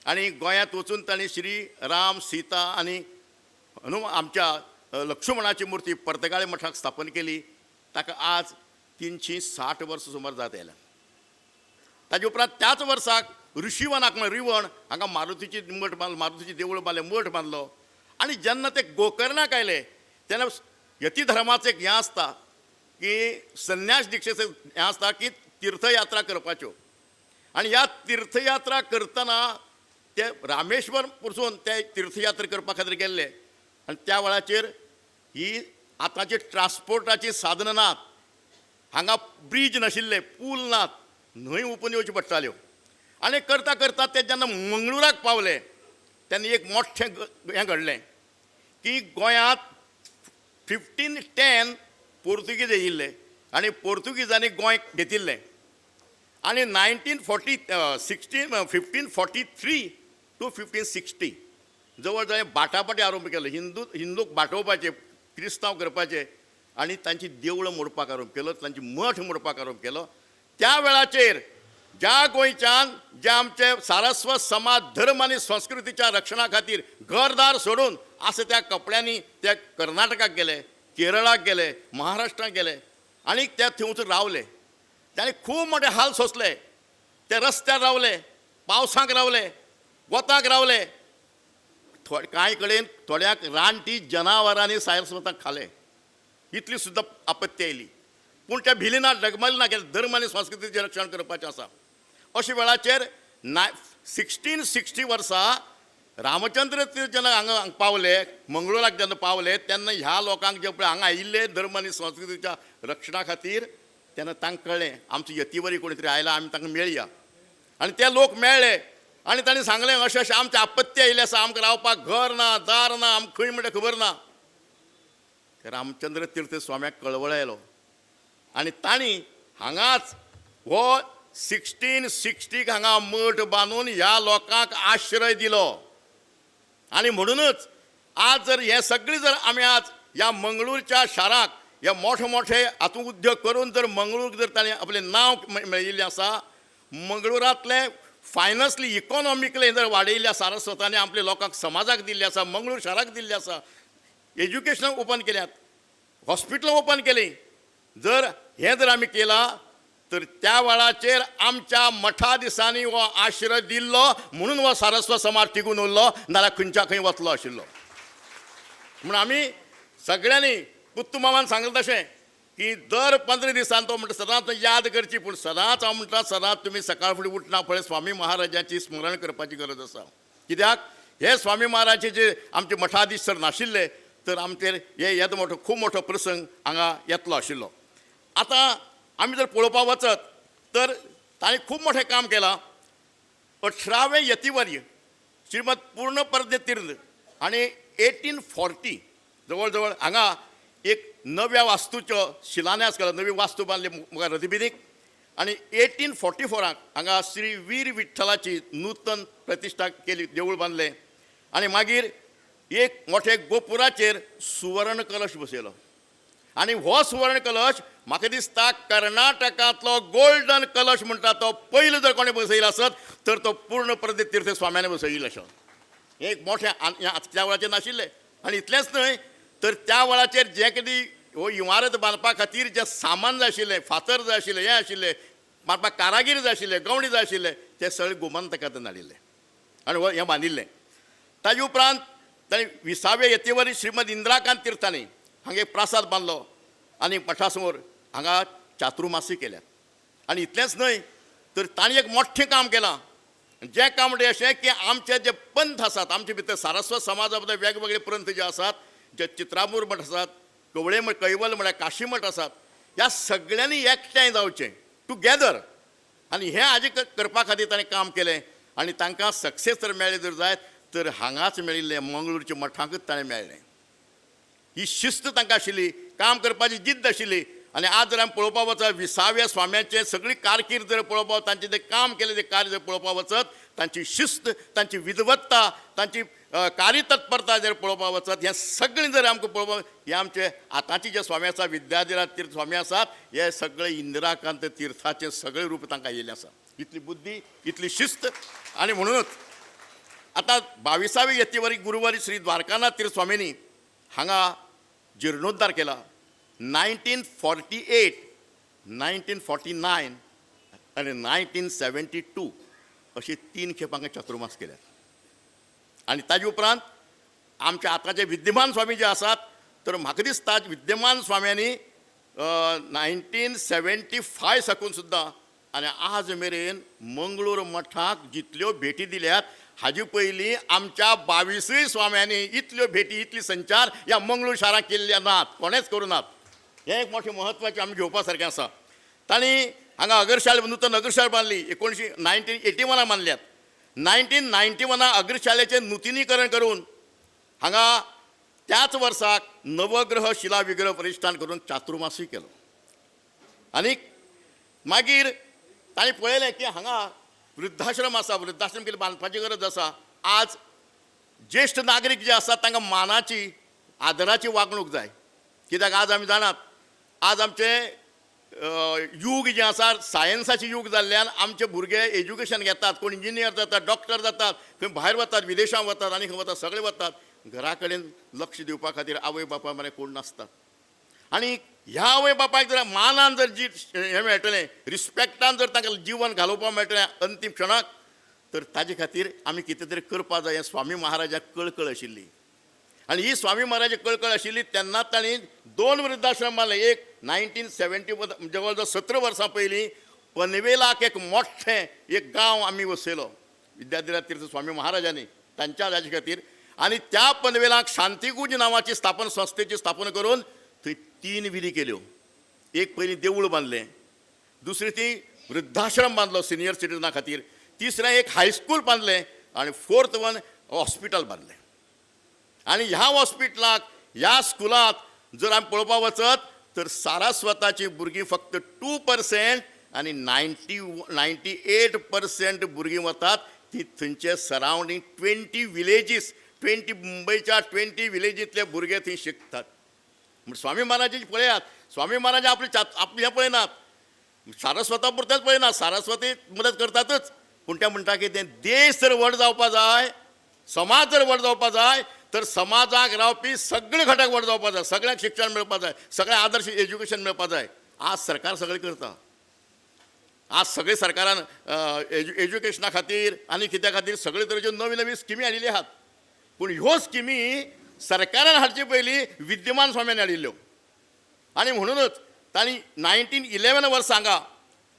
आनी गोंयांत वचून तांणी श्री राम, सीता आनी हनुमान आमच्या लक्ष्मणाची मुर्ती पर्तगाळे मठाक स्थापन केली. ताका आज 360 वर्सां सुमार जात आयल्या. ताजे उपरांत त्याच वर्साक ऋषीवनाक म्हळ्यार रिवण हांगा मारुतीची मठ बांदलो, मारुतीची देवूळ बांदलें, मठ बांदलो. आनी जेन्ना ते गोकर्णाक आयले तेन्ना यती धर्माचें एक हें आसता की संन्यास दिक्षेचें हें आसता की तीर्थयात्रा करपाच्यो. आनी ह्या तीर्थयात्रा करतना ते रामेश्वर पसून ते तीर्थयात्रा करपा खातीर गेल्ले आनी त्या वेळाचेर ही आतांची ट्रान्सपोर्टाची साधनां नात, हांगा ब्रीज नाशिल्ले, पूल नात, न्हंय हुपून येवच्यो पडटाल्यो. आनी करता करता ते जेन्ना मंगळुराक पावले तेन्ना एक मोठें हें घडलें की गोंयांत 1510 पोर्तुगीज येयिल्ले आनी पोर्तुगीजांनी गोंय घेतिल्लें. आनी 1543 टू 1560 जवळ जवळ बाटाबाटी आरंभ केलो. हिंदूक बाटोवपाचे, क्रिस्तांव करपाचे आनी तांची देवळां मोडपाक आरंभ केलो, तांची मठ मोडपाक आरंभ केलो. त्या वेळाचेर ज्या गोंयच्यान जे आमचे सारस्वत समाज धर्म आनी संस्कृतीच्या रक्षणा खातीर घरदार सोडून आसा त्या कपड्यांनी ते कर्नाटकाक गेले, केरळाक गेले, महाराष्ट्राक गेले आनी ते थंय वचून रावले. ताणें खूब मोठे हाल सोंसले. ते रस्त्यार रावले, पावसाक रावले, वताक रावले, कांय कडेन थोड्यांक रानटी जनावरांनी सारस्वताक खाले, इतली सुद्दां आपत्ती आयली. पूण ते भिली ना, डगमगली ना, कित्याक धर्म आनी संस्कृतीचें रक्षण करपाचें आसा. अशा वेळाचेर 1660 वर्सा रामचंद्र तीर्थ जेन्ना हांगा पावले, मंगळुराक जेन्ना पावले तेन्ना ह्या लोकांक जे पळय हांगा आयिल्ले धर्म आनी संस्कृतीच्या रक्षणा खातीर, तेन्ना तांकां कळ्ळें आमचे यतीवरी कोणी तरी आयला, आमी तांकां मेळया. आनी ते लोक मेळ्ळे आनी तांणी सांगलें अशें अशें आमचें आपत्ती आयिल्ली आसा, आमकां रावपाक घर ना, दार ना, आमकां खंय म्हणटा खबर ना. रामचंद्र तीर्थ स्वाम्याक कळवळ आयलो आनी तांणी हांगाच हो 1660 हांगा मठ बांदून ह्या लोकांक आश्रय दिलो. आनी म्हणूनच आज जर हे सगळें जर आमी आज ह्या मंगळूरच्या शाराक हे मोठे मोठे हातूंत उद्योग करून जर मंगळूर जर ताणें आपलें नांव मेळयिल्लें आसा, मंगळुरांतलें फायनान्सली इकॉनॉमिकली जर वाडयिल्लें आसा, सारस्वतांनी आपल्या लोकांक समाजाक दिल्लें आसा, मंगळूर शाराक दिल्लें आसा, एज्युकेशन ओपन केल्यात, हॉस्पिटलां ओपन केलीं, जर हें जर आमी केलां तर त्या वेळाचेर आमच्या मठा दिसांनी हो आश्रय दिल्लो म्हणून हो सारस्वत समाज टिकून उरलो, नाजाल्यार खंयच्या खंय वतलो आशिल्लो. म्हूण आमी सगळ्यांनी पुत्तुमामान सांगलें तशें की दर 15 दिसान तो म्हणटा सदांच याद करची, पूण सदांच हांव म्हणटा सदांच तुमी सकाळ फुडें उठना पळय स्वामी महाराजाची स्मरण करपाची गरज आसा. कित्याक हे स्वामी महाराजाचे जे आमचे मठाधीश सर नाशिल्ले तर आमचेर हे येदो मोठो खूब मोठो प्रसंग हांगा येतलो आशिल्लो. आतां आमी जर पळोवपाक वचत तर ताणें खूब मोठें काम केलां. 18वें यतिवर्य श्रीमद पूर्णप्रज्ञ तीर्थ आनी 1840 जवळ जवळ हांगा एक नव्या वास्तूचो शिलान्यास केलो, नवी वास्तू बांदली मुखार रतिबिनीक. आनी 1844 हांगा श्री वीर विठ्ठलाची नूतन प्रतिश्ठा केली, देवूळ बांदलें. आनी मागीर एक मोठे गोपुराचेर सुवर्ण कलश बसयलो आनी हो सुवर्ण कलश म्हाका दिसता कर्नाटकांतलो गोल्डन कलश म्हणटा तो पयलो जर कोणें बसयलो आसत तर तो पूर्णप्रज्ञ तीर्थ स्वाम्याने बसयिल्लो आसा. हें एक मोठें त्या वेळाचेर नाशिल्लें. आनी इतलेंच न्हय तर त्या वेळाचेर जें कितें हो इमारत बांदपा खातीर जें सामान जाय आशिल्लें, फातर जाय आशिल्ले, हें आशिल्लें, बांदपाक कारागीर जाय आशिल्ले, गवणी जाय आशिल्ले, ते सगळे गोमंतकांतल्यान हाडिल्ले आनी हो हें बांदिल्लें. ताजे उपरांत ताणें 20व्या यतेवरी श्रीमद इंद्राकांत तीर्थांनी हांगा एक प्रासाद बांदलो आनी मठा समोर हांगा चातुर्मासी केल्यात. आनी इतलेंच न्हय तर ताणें एक मोठें काम केलां, जें काम म्हणजे अशें की आमचे जे पंथ आसात, आमचे भितर सारस्वत समाजा भितर वेगवेगळे पंथ जे आसात, जे चित्रामूर मठ आसात, कवळे मठ, कैवल म्हळ्यार काशी मठ आसात, ह्या सगळ्यांनी एकठांय जावचें टुगेदर. आनी हें हाजें करपा खातीर ताणें काम केलें आनी तांकां सक्सेस जर मेळ्ळें जर जायत तर हांगाच मेळिल्लें, मंगळूरच्या मठांकूच ताणें मेळ्ळें. ही शिस्त तांकां आशिल्ली, काम करपाची जिद्द आशिल्ली. आनी आज जर आमी पळोवपाक वचत 20व्या स्वाम्याचें सगळी कारकीर्द जर पळोवपाक, तांचें जें काम केलें तें कार्य जर पळोवपाक वचत, तांची शिस्त, तांची विद्वत्ता, तांची कार्यतत्परता जर पळोवपाक वचत, हें सगळें जर आमकां पळोवपाक, हे आमचे आतांचे जे स्वामी आसा, विद्याधिराज तीर्थ स्वामी आसात, हे सगळे इंदिराकांत तीर्थाचें सगळें रूप तांकां येयल्लें आसा. इतली बुद्धी, इतली शिस्त. आनी म्हणूनच आतां 22वे यतीवरी गुरुवारी श्री द्वारकानाथ तीर्थ स्वामींनी हांगा जिर्णोद्धार केला. 1948, 1949 आनी 1972 अशी 3 खेप हांगा चातुर्मास केल्यात. आनी ताजे उपरांत आमचे आतांचे विद्यमान स्वामी जे आसात तर म्हाका दिसता विद्यमान स्वाम्यांनी 1975 साकून सुद्दां आनी आज मेरेन मंगळूर मठाक जितल्यो भेटी दिल्यात हाजे पयलीं आमच्या 22 स्वाम्यांनी इतल्यो भेटी, इतली संचार ह्या मंगळूर शारांत केल्ले नात, कोणेच करूं नात. हें एक मोठें म्हत्वाचें आमी घेवपा सारकें आसा. तांणी हांगा अगरशाळा, नूतन अगरशाळा बांदली 1981 बांदल्यात. 1991 अग्रशाळेचें नुतनीकरण करून हांगा त्याच वर्साक नवग्रह शिला विग्रह प्रतिश्ठान करून चातुर्मासूय केलो. आनी मागीर तांणी पळयलें की हांगा वृद्धाश्रम आसा, वृद्धाश्रम कितें बांदपाची गरज आसा. आज ज्येश्ठ नागरीक जे आसात तांकां मानाची, आदराची वागणूक जाय. कित्याक आज आमी जाणात, आज आमचें यूग जें आसा सायन्साचें यूग जाल्ल्यान आमचे भुरगे एज्युकेशन घेतात, कोण इंजिनियर जातात, डॉक्टर जातात, खंय भायर वतात, विदेशांत वतात आनी खंय वतात, सगळे वतात. घरा कडेन लक्ष दिवपा खातीर आवय बापाय मरे कोण नासतात. आनी ह्या आवय बापायक जर मानान जर जी हें मेळटलें, रिस्पेक्टान जर तांकां जिवन घालोवपाक मेळटलें अंतीम क्षणाक, तर ताजे खातीर आमी कितें तरी करपा जाय हें स्वामी महाराजाक कळकळ आशिल्ली. आनी ही स्वामी महाराजाक कळकळ आशिल्ली तेन्ना तांणी 2 वृद्धाश्रम बांदले. एक 1971, जवळ जवळ 17 वर्सां पयलीं पनवेलाक एक मोठें एक गांव आमी वसयलो विद्याधिराज तीर्थ स्वामी महाराजांनी तांच्या हाजे खातीर. आनी त्या पनवेलाक शांतिकुंज नांवाची स्थापन संस्थेची स्थापना करून थंय 3 विधी केल्यो. एक पयलीं देवूळ बांदलें, दुसरें ती वृद्धाश्रम बांदलो सिनियर सिटीजना खातीर, तिसरें एक हायस्कूल बांदलें आनी फोर्थ वन हॉस्पिटल बांदलें. आनी ह्या हॉस्पिटलाक, ह्या स्कुलाक जर आमी पळोवपाक वचत तर सारस्वताची भुरगीं फक्त 2% आनी 98% भुरगीं वतात ती थंयचे सरावंडींग 20 विलेजीस, 20 मुंबयच्या 20 विलेजींतले भुरगे थंय शिकतात. म्हण स्वामी महाराजांची पळयात, स्वामी महाराज आपले आपलें हें पळयनात, सारस्वता पुरतेंच पळयनात, सारस्वती मदत करतातच, पूण ते म्हणटा की तें देश जर व्हड जावपा जाय, समाज जर व्हड जावपा जाय तर समाजाक रावपी सगळे घटक व्हड जावपा जाय, सगळ्यांक शिक्षण मेळपा जाय, सगळ्यांक आदर्श एज्युकेशन मेळपा जाय. आज सरकार सगळें करता, आज सगळे सरकारान एज्युकेशना खातीर आनी कित्या खातीर सगळे तरेच्यो नवी नवी स्किमी हाडिल्ल्यो आहात. पूण ह्यो स्किमी सरकारान हाडचे पयलीं विद्यमान स्वाम्यान हाडिल्ल्यो. आनी म्हणूनच तांणी 1911 वर्सा हांगा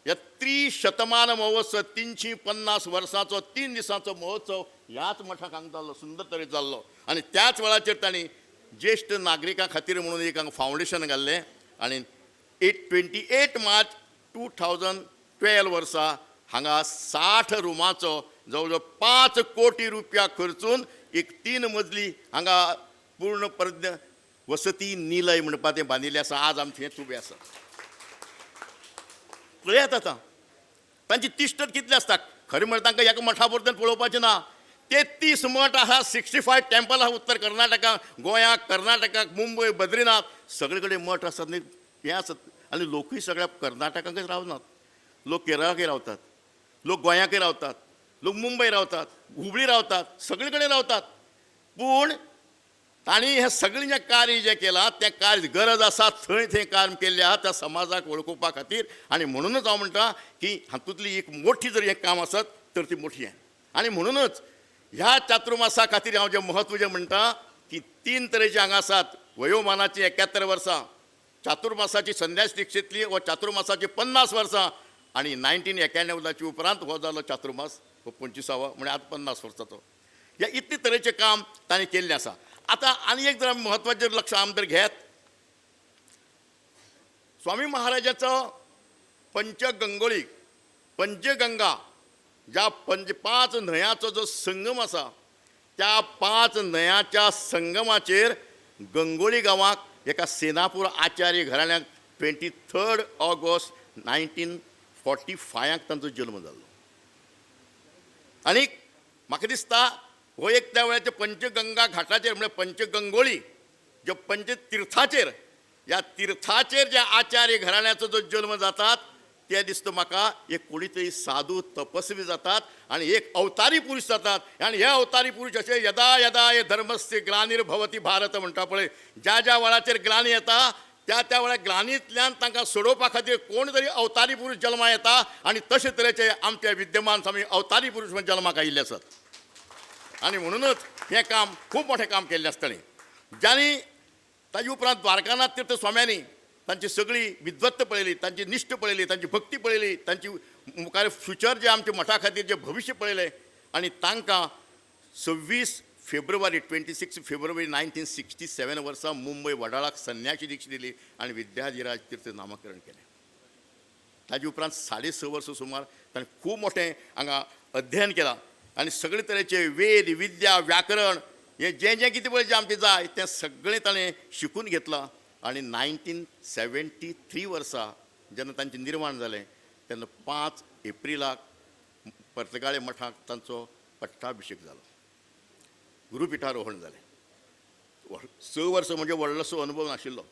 ह्या त्रिशतमान महोत्सव, 350 वर्सांचो 3 दिसांचो महोत्सव ह्याच मठाक हांगा जाल्लो, सुंदर तरेन जाल्लो. आनी त्याच वेळाचेर तांणी ज्येश्ठ नागरिकां खातीर म्हणून एक हांगा फावंडेशन घाल्लें आनी 28 मार्च 2012 वर्सा हांगा 60 रुमाचो जवळ जवळ 5 कोटी रुपया खर्चून एक 3 मजली हांगा पूर्ण प्रज्ञ वसती निलय म्हणपा तें बांदिल्लें आसा. आज आमचें हें उबें आसा. पळयात आतां तांची तिश्टत कितली आसता. खरें म्हळ्यार तांकां एका मठा पुरतें पळोवपाचें ना. 33 मठ आहा, 65 टेम्पल आहा उत्तर कर्नाटकाक, गोंयाक, कर्नाटकाक, मुंबय, बद्रीनाथ सगळे कडेन मठ आसात न्ही, हें आसात. आनी लोकूय सगळ्या कर्नाटकाकच रावनात, लोक केरळाकय रावतात, लोक गोंयाकय रावतात, लोक मुंबय रावतात, हुबळी रावतात, सगळे कडेन रावतात. पूण तांणी हें सगळें जें कार्य जें केलां तें कार्य गरज आसा थंय थंय काम केल्लें आहा त्या समाजाक वळखुपा खातीर. आनी म्हणुनूच हांव म्हणटा की हातूंतली एक मोठी जर हें काम आसत तर ती मोठी हें. आनी म्हणुनूच ह्या चातुर्मासा खातीर हांव जें म्हत्व जें म्हणटा की 3 तरेचे हांगा आसात. वयोमानाची 71 वर्सां, चातुर्मासाची संन्यास दीक्षेतली व चातुर्मासाची 50 वर्सां आनी 1991 उपरांत हो जालो चातुर्मास हो 25वो, म्हणजे आतां 50 वर्साचो. ह्या इतले तरेचें काम ताणें केल्लें आसा. आतां आनी एक जर म्हत्वाचें लक्ष आम जर घेत, स्वामी महाराजाचो पंचगंगोळी, पंचगंगा ज्या 5 न्हंयाचो जो संगम आसा त्या 5 न्हंयाच्या संगमाचेर गंगोळी गांवाक एका सेनापूर आचार्य घराण्याक 23 ऑगस्ट 1945 तांचो जल्म जाल्लो. आनी म्हाका दिसता हो एक त्या वेळाचे पंचगंगा घाटाचेर म्हळ्यार पंचगंगोळी ज्यो पंचतीर्थाचेर, ह्या तीर्थाचेर ज्या आचार्य घराण्याचो जो जल्म जातात ते दिसता म्हाका एक कोणी तरी साधू तपस्वी जातात आनी एक अवतारी पुरुष जातात. आनी हे अवतारी पुरुष अशे यदा यदा हे धर्मस्य ग्लानिर्भवती भारत म्हणटा पळय, ज्या ज्या वेळाचेर ग्लानी येता त्या त्या वेळार ग्लानींतल्यान तांकां सोडोवपा खातीर कोण तरी अवतारी पुरुष जल्मा येता. आनी तशे तरेचे आमचे विद्यमान स्वामी अवतारी पुरुष म्हण जल्माक आयिल्ले आसात. आनी म्हणुनूच हें काम खूब मोठें काम केल्लें आसतलें. ज्यांनी ताजे उपरांत द्वारकानाथ तीर्थ स्वाम्यांनी तांची सगळी विद्वत्ता पळयली, तांची निश्ठ पळयली, तांची भक्ती पळयली, तांची मुखार फ्युचर जे आमच्या मठा खातीर जे भविश्य पळयलें आनी तांकां 26 फेब्रुवारी 26 फेब्रुवारी 1967 वर्सा मुंबय वडाळाक संन्याशी दीक्षा दिली आनी विद्याधिराज तीर्थ नामकरण केलें. ताजे उपरांत 6.5 वर्सां सुमार ताणें खूब मोठें हांगा अध्ययन केलां आनी सगळे तरेचे वेद, विद्या, व्याकरण हें जें जें कितें पळय जें आमचें जाय तें सगळें ताणें शिकून घेतलां. आनी 1973 वर्सा जेन्ना तांचें निर्माण जालें तेन्ना 5 एप्रिलाक पर्तगाळे मठाक तांचो पट्टाभिशेक जालो, गुरुपिठारोहण जालें. 6 वर्सां म्हणजे व्हडलोसो अनुभव नाशिल्लो,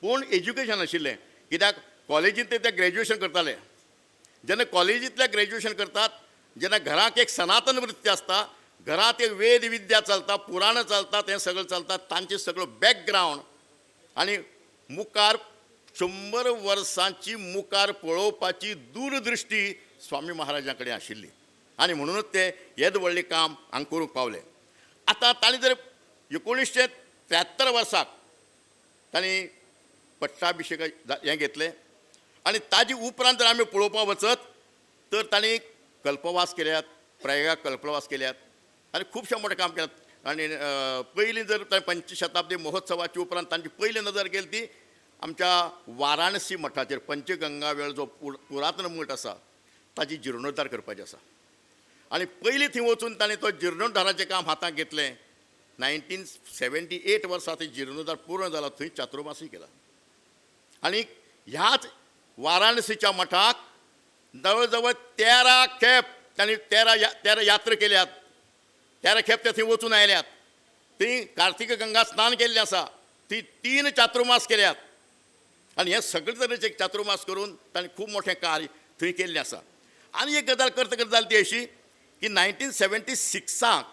पूण एज्युकेशन आशिल्लें. कित्याक कॉलेजींत ते ग्रॅज्युएशन करताले. जेन्ना कॉलेजींतल्या ग्रॅज्युएशन करतात जेन्ना घराक एक सनातन वृत्ती आसता, घरांत एक वेद विद्या चलता, पुराणां चलता, तें सगळें चलता, तांचें सगळो बॅकग्रावंड आनी मुखार 100 वर्सांची मुखार पळोवपाची दूरदृश्टी स्वामी महाराजां कडेन आशिल्ली. आनी म्हणुनूच ते येदें व्हडलें काम हांगा करूंक पावले. आतां ताणें जर 1973 वर्साक तांणी पट्टाभिशेक हें घेतलें आनी ताजे उपरांत जर आमी पळोवपाक वचत तर तांणी कल्पवास केल्यात, प्रयागाक कल्पवास केल्यात आनी खुबशें मोठें काम केलां. आनी पयलीं जर पंचशताब्दी महोत्सवाच्या उपरांत तांची पयली नजर गेली ती आमच्या वाराणसी मठाचेर, पंचगंगा वेळ जो पुरातन मठ आसा ताची जिर्णोद्धार करपाचें आसा. आनी पयलीं थंय वचून ताणें तो जिर्णोद्धाराचें काम हातांत घेतलें. 1978 वर्सा थंय जिर्णोद्धार पूर्ण जाला, थंय चातुर्मासूय केला. आनी ह्याच वाराणसीच्या मठाक जवळ जवळ 13 खेप तांणी 13 यात्रा केल्यात, 13 खेप ते थंय वचून आयल्यात. थंय कार्तिक गंगा स्नान केल्लें आसा, थंय 3 चातुर्मास केल्यात. आनी हे सगळे तरेचे चातुर्मास करून ताणें खूब मोठें कार्य थंय केल्लें आसा. आनी एक गजाल करता करता जाली ती अशी की 1976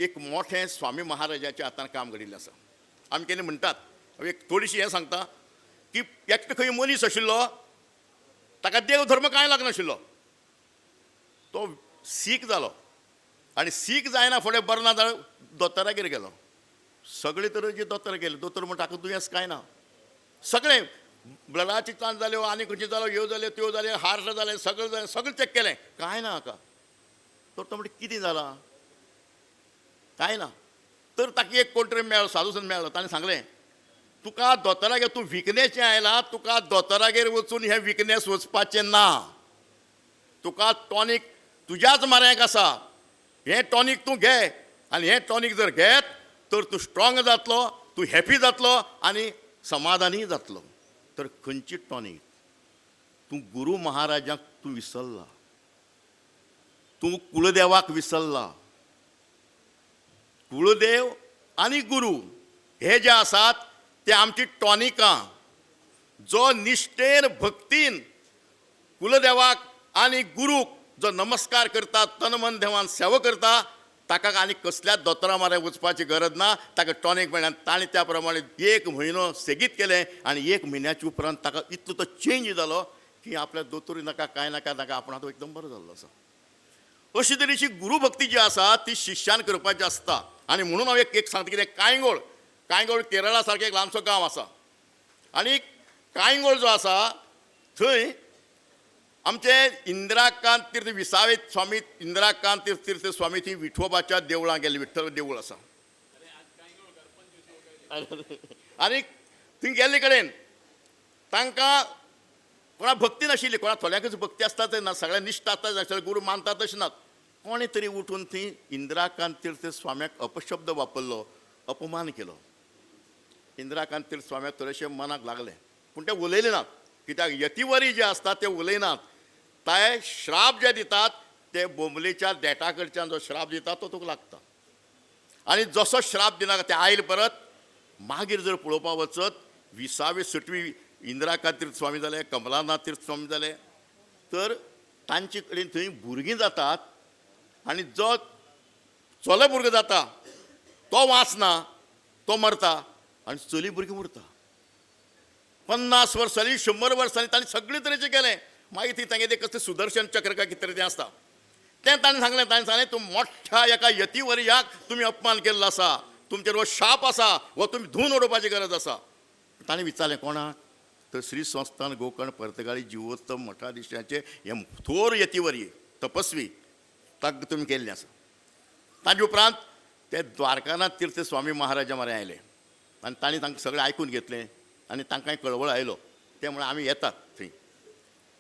एक मोठें स्वामी महाराजाच्या हातान काम घडिल्लें आसा. आमी केन्ना म्हणटात, एक थोडीशी हें सांगता की एकटो खंय मनीस आशिल्लो, ताका देव धर्म कांय लागनाशिल्लो, तो सीख जालो आनी सीख जायना फुडें बरो ना जालो दोतोरागेर गेलो. सगळे तरेचे दोतोर गेले, दोतोर म्हणटा ताका दुयेंस कांय ना, सगळें ब्लडाची चांच जाल्यो आनी खंयच्यो जाल्यो, ह्यो जाल्यो त्यो जाल्यो, हार्ट जालें, सगळें जालें, सगळें चॅक केलें, कांय ना हाका. तर तो म्हणटा कितें जालां, कांय ना. तर ताका एक कोण तरी मेळ्ळो, साधू संत मेळ्ळो, ताणें सांगलें तुका दोतोरागेर तूं विकनेस आयला, तुका दोतोरागेर वचून हें विकनेस वचपाचें ना. तुका टॉनीक तुज्याच माऱ्याक आसा, हें टॉनीक तूं घे आनी हें टॉनीक जर घेत तर तूं स्ट्रॉंग जातलो, तूं हॅपी जातलो आनी समाधानी जातलो. तर खंयची टॉनीक? तूं गुरू महाराजाक तूं विसरला, तूं कुळदेवाक विसरला. कुळदेव आनी गुरू हे जे आसात ते आमची टॉनिकां. जो निश्ठेन भक्तीन कुलदेवाक आनी गुरूक जो नमस्कार करता, तन मन देवान सेवा करता, ताका आनी कसल्याच दोतोरा माऱ्याक वचपाची गरज ना, ताका टॉनीक मेळ्ळें. आनी ताणें त्या प्रमाणे एक म्हयनो सेगीत केलें आनी एक म्हयन्याच्या उपरांत ताका इतलो तो चेंज जालो की आपल्या दोतोरूय नाका, कांय नाका, ताका आपण आतां एकदम बरो जाल्लो आसा. अशी तरेची गुरुभक्ती जी आसा ती शिश्यान करपाची आसता. आनी म्हणून हांव एक सांगता कितें, कांयगोळ, कांयगोळ केरळा सारकें एक ल्हानसो गांव आसा आनी कांयगोळ जो आसा थंय आमचे इंदिराकांत तीर्थ विसावे स्वामी, इंदिराकांत तीर्थ स्वामी थंय विठोबाच्या देवळां गेल्ले, विठ्ठल देवूळ आसा. आनी थंय गेल्ले कडेन तांकां कोणा भक्ती नाशिल्ली, कोणा थोड्यांकच भक्ती आसता ते ना, सगळ्या निश्ठा आसता, सगळे गुरू मानतात तशें नात. कोणें तरी उठून थंय इंदिराकांत तीर्थ स्वाम्याक अपशब्द वापरलो, अपमान केलो. इंदिराकांत तीर्थ स्वाम्याक थोडेशें मनाक लागलें, पूण ते उलयले नात. कित्याक यतिवरी जे आसता ते उलयनात, ते श्राप जे दितात ते बोंबलेच्या देटा कडच्यान जो श्राप दिता तो तुका लागता. आनी जसो श्राप दिना ते आयल परत मागीर जर पळोवपाक वचत विसावे सटवी इंदिराकांत तीर्थ स्वामी जाले, कमलानाथ तीर्थ स्वामी जाले, तर तांचे कडेन थंय भुरगीं जातात आनी जो चलो भुरगो जाता तो वाचना, तो मरता आनी चली भुरगीं उरता. 50 वर्सांनी 100 वर्सांनी तांणी सगळे तरेचें केलें. मागीर ती तांगेलें तें कसलें सुदर्शन चक्र काय कितें तरी तें आसता तें ताणें सांगलें. ताणें सांगलें तूं मोठ्या एका यतिवर्याक तुमी अपमान केल्लो आसा, तुमचेर हो शाप आसा, हो तुमी धुवन उडोवपाची गरज आसा. ताणें विचारलें कोणाक, तर श्री संस्थान गोकर्ण पर्तगाळी जिवोत्तम मठाधीशाचे हे थोर यतिवर्य तपस्वी ताका तुमी केल्लें आसा. ताजे उपरांत ते द्वारकानाथ तीर्थ स्वामी महाराजा मरे आयले आनी तांणी तांकां सगळें आयकून घेतलें आनी तांकांय कळवळ आयलो. ते म्हणून आमी येतात थंय,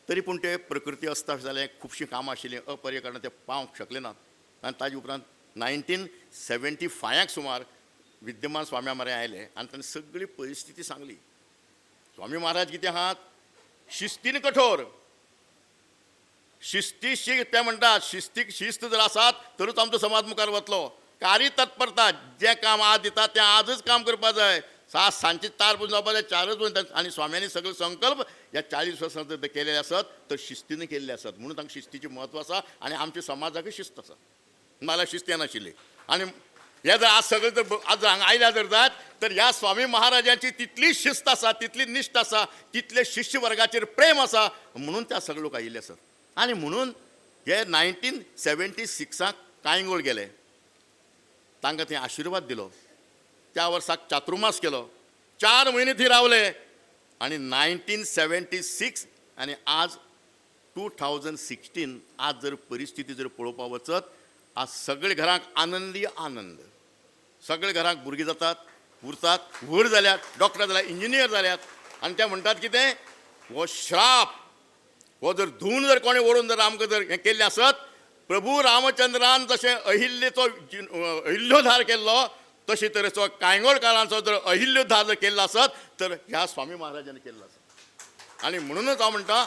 तरी पूण ते प्रकृती अस्ताश जालें, खुबशीं कामां आशिल्लीं अपर्य कारणान ते पावंक शकले नात. आनी ताजे उपरांत 1975 सुमार विद्यमान स्वाम्या मरे आयले आनी तांणी सगळी परिस्थिती सांगली. स्वामी महाराज कितें आहात, शिस्तीन कठोर, शिस्तीशी ते म्हणटात, शिस्तीक शिस्त जर आसात तरूच आमचो समाज मुखार वतलो. कार्य तत्परता, जें काम आज दिता तें आजच काम करपाक जाय. 7 सांजचे 4 पसून जावपाक जाय, 4च पसून. आनी स्वाम्यांनी सगळे संकल्प ह्या 40 वर्सां जर ते केलेले आसत तर शिस्तीन केल्ले आसत, म्हणून तांकां शिस्तीचें म्हत्व आसा आनी आमच्या समाजाकय शिस्त आसा. नाल्यार शिस्त येनाशिल्ली. आनी हे जर आज सगळे जर आज हांगा आयल्या जर जायत तर ह्या स्वामी महाराजांची तितली शिस्त आसा, तितली निश्ठ आसा, तितले शिश्य वर्गाचेर प्रेम आसा, म्हणून त्या सगळे लोक आयिल्ले आसात. आनी म्हणून हे 1976 कांयगोळ गेले, तांकां थंय आशिर्वाद दिलो. त्या वर्साक चातुर्मास केलो, 4 म्हयने थंय रावले आनी 1976 आनी आज 2016 आज जर परिस्थिती जर पळोवपाक वचत आज सगळे घरांक आनंदी आनंद, सगळे घरांक भुरगीं जातात, उरतात, व्हड जाल्यात, डॉक्टर जाल्यात, इंजिनियर जाल्यात. आनी ते म्हणटात कितें, हो श्राप हो जर धुवन जर कोणें ओडून जर आमकां जर हें केल्लें आसत, प्रभू रामचंद्रान जशें अहिल्येचो अहिल्योद्धार केल्लो तशे तरेचो कांयगोळकारांचो जर अहिल्योद्धार जर केल्लो आसत तर ह्या स्वामी महाराजान केल्लो आसा. आनी म्हणूनच हांव म्हणटा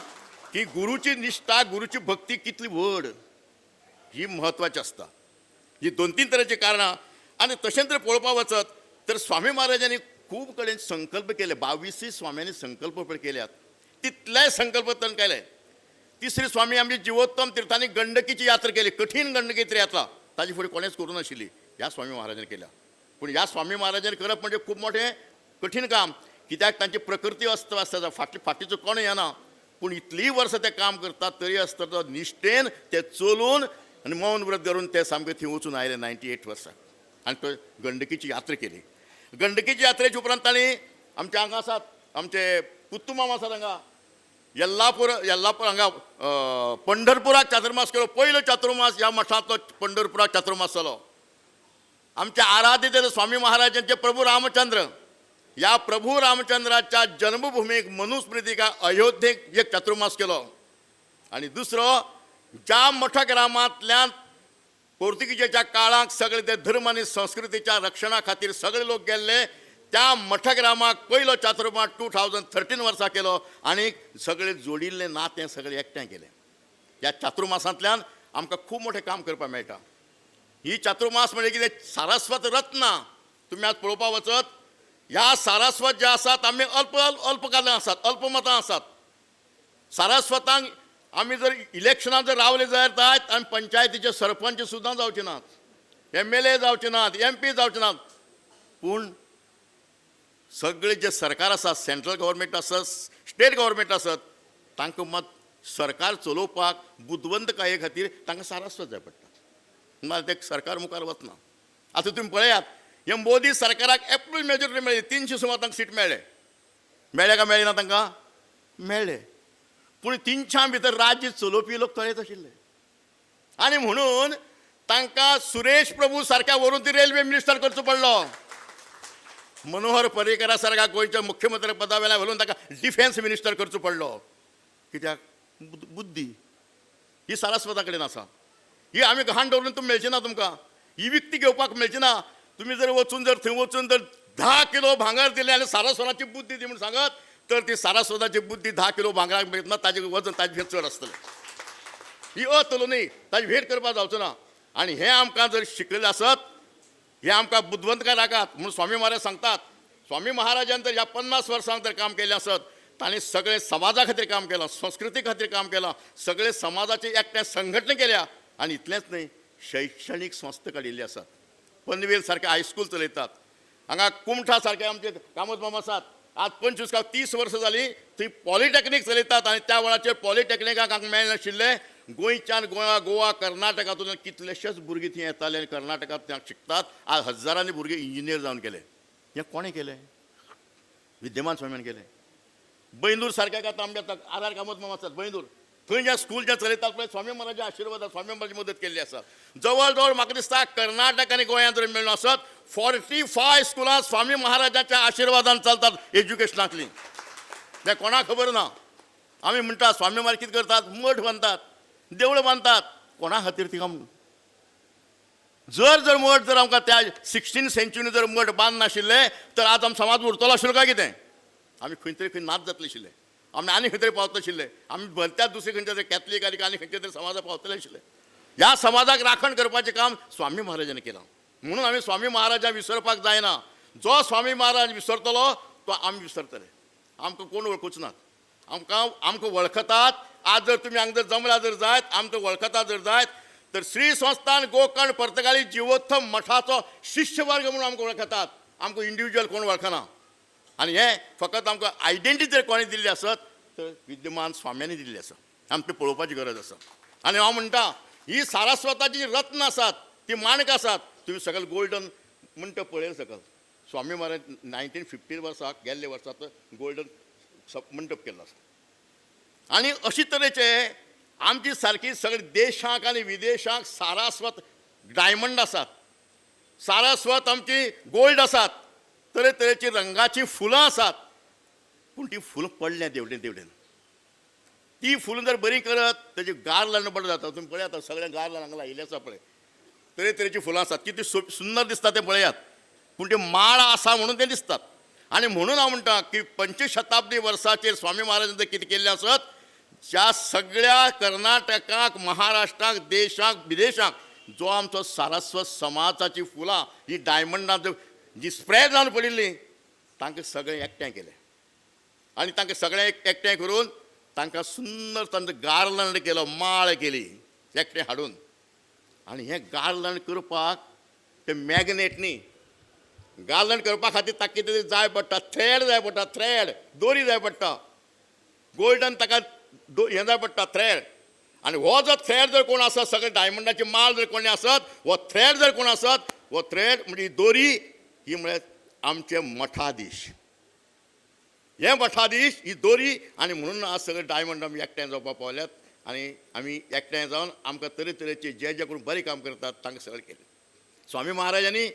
की गुरूची निश्ठा, गुरूची भक्ती कितली व्हड ही म्हत्वाची आसता. ही 2-3 तरेचीं कारणां. आनी तशेंच जर पळोवपाक वचत तर स्वामी महाराजांनी खूब कडेन संकल्प केले, 22 स्वाम्यांनी संकल्प पळय केल्यात, तितलेय संकल्प तांणी केले. तिसरी स्वामी आमची जिवोत्तम तीर्थांनी गंडकीची यात्रा केली, कठीण गंडकीची यात्रा, ताजी फुडें कोणेंच करूं नाशिल्ली, ह्या स्वामी महाराजांनी केल्या. पूण ह्या स्वामी महाराजांनी करप म्हणजे खूब मोठें कठीण काम, कित्याक तांची प्रकृती आसता, फाटली फाटीचो कोण येना, पूण इतलीं वर्सां ते काम करतात तरी आसतना तो निश्ठेन ते चलून आनी मौन व्रत करून ते सामके थंय वचून आयले 98 वर्सां आनी तो गंडकीची यात्रा केली. गंडकीची यात्रेच्या उपरांत तांणी आमचे हांगा आसात आमचे पुत्तुमाम आसात हांगा येल्लापूर, येल्लापूर हांगा पंढरपुराक चातुर्मास केलो. पयलो चातुर्मास ह्या मठांतलो पंढरपुराक चातुर्मास जालो. आमच्या आराध्य स्वामी महाराजांचे प्रभू रामचंद्र ह्या प्रभू रामचंद्राच्या जन्मभूमीक मनुस्मृतिका अयोध्येक एक चातुर्मास केलो. आनी दुसरो ज्या मठग्रामांतल्यान पोर्तुगीजाच्या काळाक सगळे ते धर्म आनी संस्कृतीच्या रक्षणा खातीर सगळे लोक गेल्ले त्या मठग्रामाक पयलो चातुर्मास 2013 वर्सा केलो आनी सगळे जोडिल्ले नातें सगळे एकठांय केलें. ह्या चातुर्मासांतल्यान आमकां खूब मोठें काम करपाक मेळटा. ही चातुर्मास म्हणजे कितें, सारस्वत रत्नां तुमी आज पळोवपाक वचत ह्या सारस्वत जे आसात आमी अल्प अल्पकालां आसात, अल्पमतां आसात. सारस्वतांक आमी जर इलेक्शनां जर रावले जाल्यार जायत आमी पंचायतीचे सरपंच सुद्दां जावचे नात, MLA जावचे नात, MP जावचे नात. पूण सगळे जे सरकार आसा, सेंट्रल गव्हर्मेंट आसत, स्टेट गव्हर्मेंट आसत, तांकां मात सरकार चलोवपाक बुदवंतकाये खातीर तांकां सारस्वत जाय पडटा. नाजाल्यार ते सरकार मुखार वचना. आतां तुमी पळयात, हे मोदी सरकाराक एप्रूल मेजोरिटी मेळ्ळी, 300 सुमार तांकां सीट मेळ्ळे. मेळ्ळे काय मेळ्ळे ना तांकां? मेळ्ळे. पूण 300 भितर राज्य चलोवपी लोक तळेत आशिल्ले आनी म्हणून तांकां सुरेश प्रभू सारक्या व्हरून ती रेल्वे मिनिस्टर करचो पडलो. मनोहर पर्रीकरा सारक्या गोंयच्या मुख्यमंत्री पदा वेल्यान व्हरून ताका डिफेन्स मिनिस्टर करचो पडलो. कित्याक? बुद्धी ही सारस्वता कडेन आसा. ही आमी घाण दवरून तुमी मेळची ना तुमकां, ही विकती घेवपाक मेळची ना. तुमी जर वचून जर थंय वचून जर 10 किलो भांगर दिलें आनी सारस्वताची बुद्धी दी म्हूण सांगत तर ती सारस्वताची बुद्धी 10 किलो भांगराक मेळना, ताजें वजन ताजे चड आसतलें. ही अतलो न्ही, ताजी भेट करपाक जावचो ना. आनी हें आमकां जर शिकयलें आसत, हें आमकां बुदवंतकाय राखात म्हणून स्वामी महाराज सांगतात. स्वामी महाराजान जर ह्या 50 वर्सांक जर काम केलें आसत, तांणी सगळें समाजा खातीर काम केलां, संस्कृती खातीर काम केलां, सगळे समाजाचे एकठांय संघटना केल्या आनी इतलेंच न्हय, शैक्षणीक संस्था काडिल्ली आसात. पनवेल सारके हायस्कूल चलयतात, हांगा कुमठा सारके आमचे कामत मामा आसात, आज 25 काय 30 वर्सां जालीं थंय पॉलिटॅक्नीक चलयतात आनी त्या वेळाचेर पॉलिटॅक्निकाक हांगा मेळनाशिल्लें. गोंयच्यान गोवा कर्नाटकांतून कितलेशेच भुरगीं थंय येताले आनी कर्नाटकांत थंय शिकतात. आज हजारांनी भुरगे इंजिनियर जावन गेले. हें कोणें केलें? विद्यमान स्वाम्यान केलें. बैंदूर सारक्या आतां आमच्या आर कामत मामा आसात बैंदूर, थंय जें स्कूल जें चलयतात पळय स्वामी महाराजाच्या आशिर्वादान, स्वामी महाराजाची मदत केल्ली आसा. जवळ जवळ म्हाका दिसता कर्नाटक आनी गोंयांत जर मेळून आसत 45 स्कुलां स्वामी महाराजाच्या आशिर्वादान चलतात एज्युकेशनांतलीं. तें कोणाक खबर ना. आमी म्हणटा स्वामी महाराज कितें करतात, मठ बांदतात, देवळां बांदतात, कोणा खातीर ती काम? जर जर मठ जर आमकां त्या 16 सेंच्युरी जर मठ बांदनाशिल्ले तर आज आम समाज उरतलो आशिल्लो काय कितें? आमी खंय तरी खंय नाच जातले आशिल्ले, आमी आनी खंय तरी पावतले आशिल्ले, आमी भलत्याच दुसरे खंयच्या तरी कॅथलीक आनी आनी खंयच्या तरी समाजाक पावतले आशिल्ले. ह्या समाजाक राखण करपाचें काम स्वामी महाराजांनी केलां. म्हणून आमी स्वामी महाराजांक विसरपाक जायना. जो स्वामी महाराज विसरतलो तो आमी विसरतले. आमकां कोण वळखूच नात. आमकां आमकां वळखतात. आज जर तुमी हांगा जर जमला जर जायत, आमकां वळखतात जर जायत तर श्री संस्थान गोकर्ण पर्तगाळी जिवोत्तम मठाचो शिष्यवर्ग म्हणून आमकां वळखतात. आमकां इंडिविज्युअल कोण वळखना. आनी हें फकत आमकां आयडेंटिटी जर कोणें दिल्ली आसत तर विद्यमान स्वाम्यांनी दिल्ली आसा. आमकां ती पळोवपाची गरज आसा. आनी हांव म्हणटा ही सारस्वताची रत्न आसात, ती माणकां आसात, तुमी सगळे गोल्डन म्हणटा पळयल सकल स्वामी महाराज 1915 वर्साक गेल्ले वर्साक गोल्डन मंडप केल्लो आसा. आनी अशे तरेचे आमची सारकी सगळे देशाक आनी विदेशाक सारस्वत डायमंड आसात, सारस्वत आमची गोल्ड आसात, तरेतरेची रंगाची फुलां आसात. पूण ती फुलां पडल्या देवडेन देवडेन. ती फुलां जर बरी करत तेजी गार्लंड बरें जाता. तुमी पळयात सगळें गार्लंड हांगा लायिल्लें आसा पळय, तरेतरेची फुलां आसात, कितली सुंदर दिसता तें पळयात. पूण त्यो माळा आसा म्हणून तें दिसतात. आनी म्हणून हांव म्हणटा की पंचशताब्दी वर्साचेर स्वामी महाराजान जर कितें केल्लें आसत, ज्या सगळ्या कर्नाटकाक, महाराष्ट्राक, देशाक, विदेशाक जो आमचो सारस्वत समाजाची फुलां ही डायमंडां जी स्प्रेड जावन पडिल्लीं तांकां सगळें एकठांय केलें आनी तांकां सगळें एकठांय करून तांकां सुंदर तांचो गार्लंड केलो, माळ केली एकठांय हाडून. आनी हें गार्लंड करपाक तें मॅग्नेट न्ही, गार्लंड करपा खातीर ताका कितें तरी जाय पडटा, थ्रेड जाय पडटा, थ्रेड दोरी जाय पडटा, गोल्डन ताका हें जाय पडटा थ्रेड. आनी हो जो थ्रेड जर कोण आसत, सगळे डायमंडाची माळ जर कोणी आसत, हो थ्रेड जर कोण आसत, हो थ्रेड म्हणजे दोरी ही म्हळ्यार आमचे मठाधीश. हे मठाधीश ही दोरी. आनी म्हणून आज सगळे डायमंड आमी एकठांय जावपाक पावल्यात आनी आमी एकठांय जावन आमकां तरेतरेचे जे जे कोण बरें काम करतात तांकां सगळें केलें. स्वामी महाराजांनी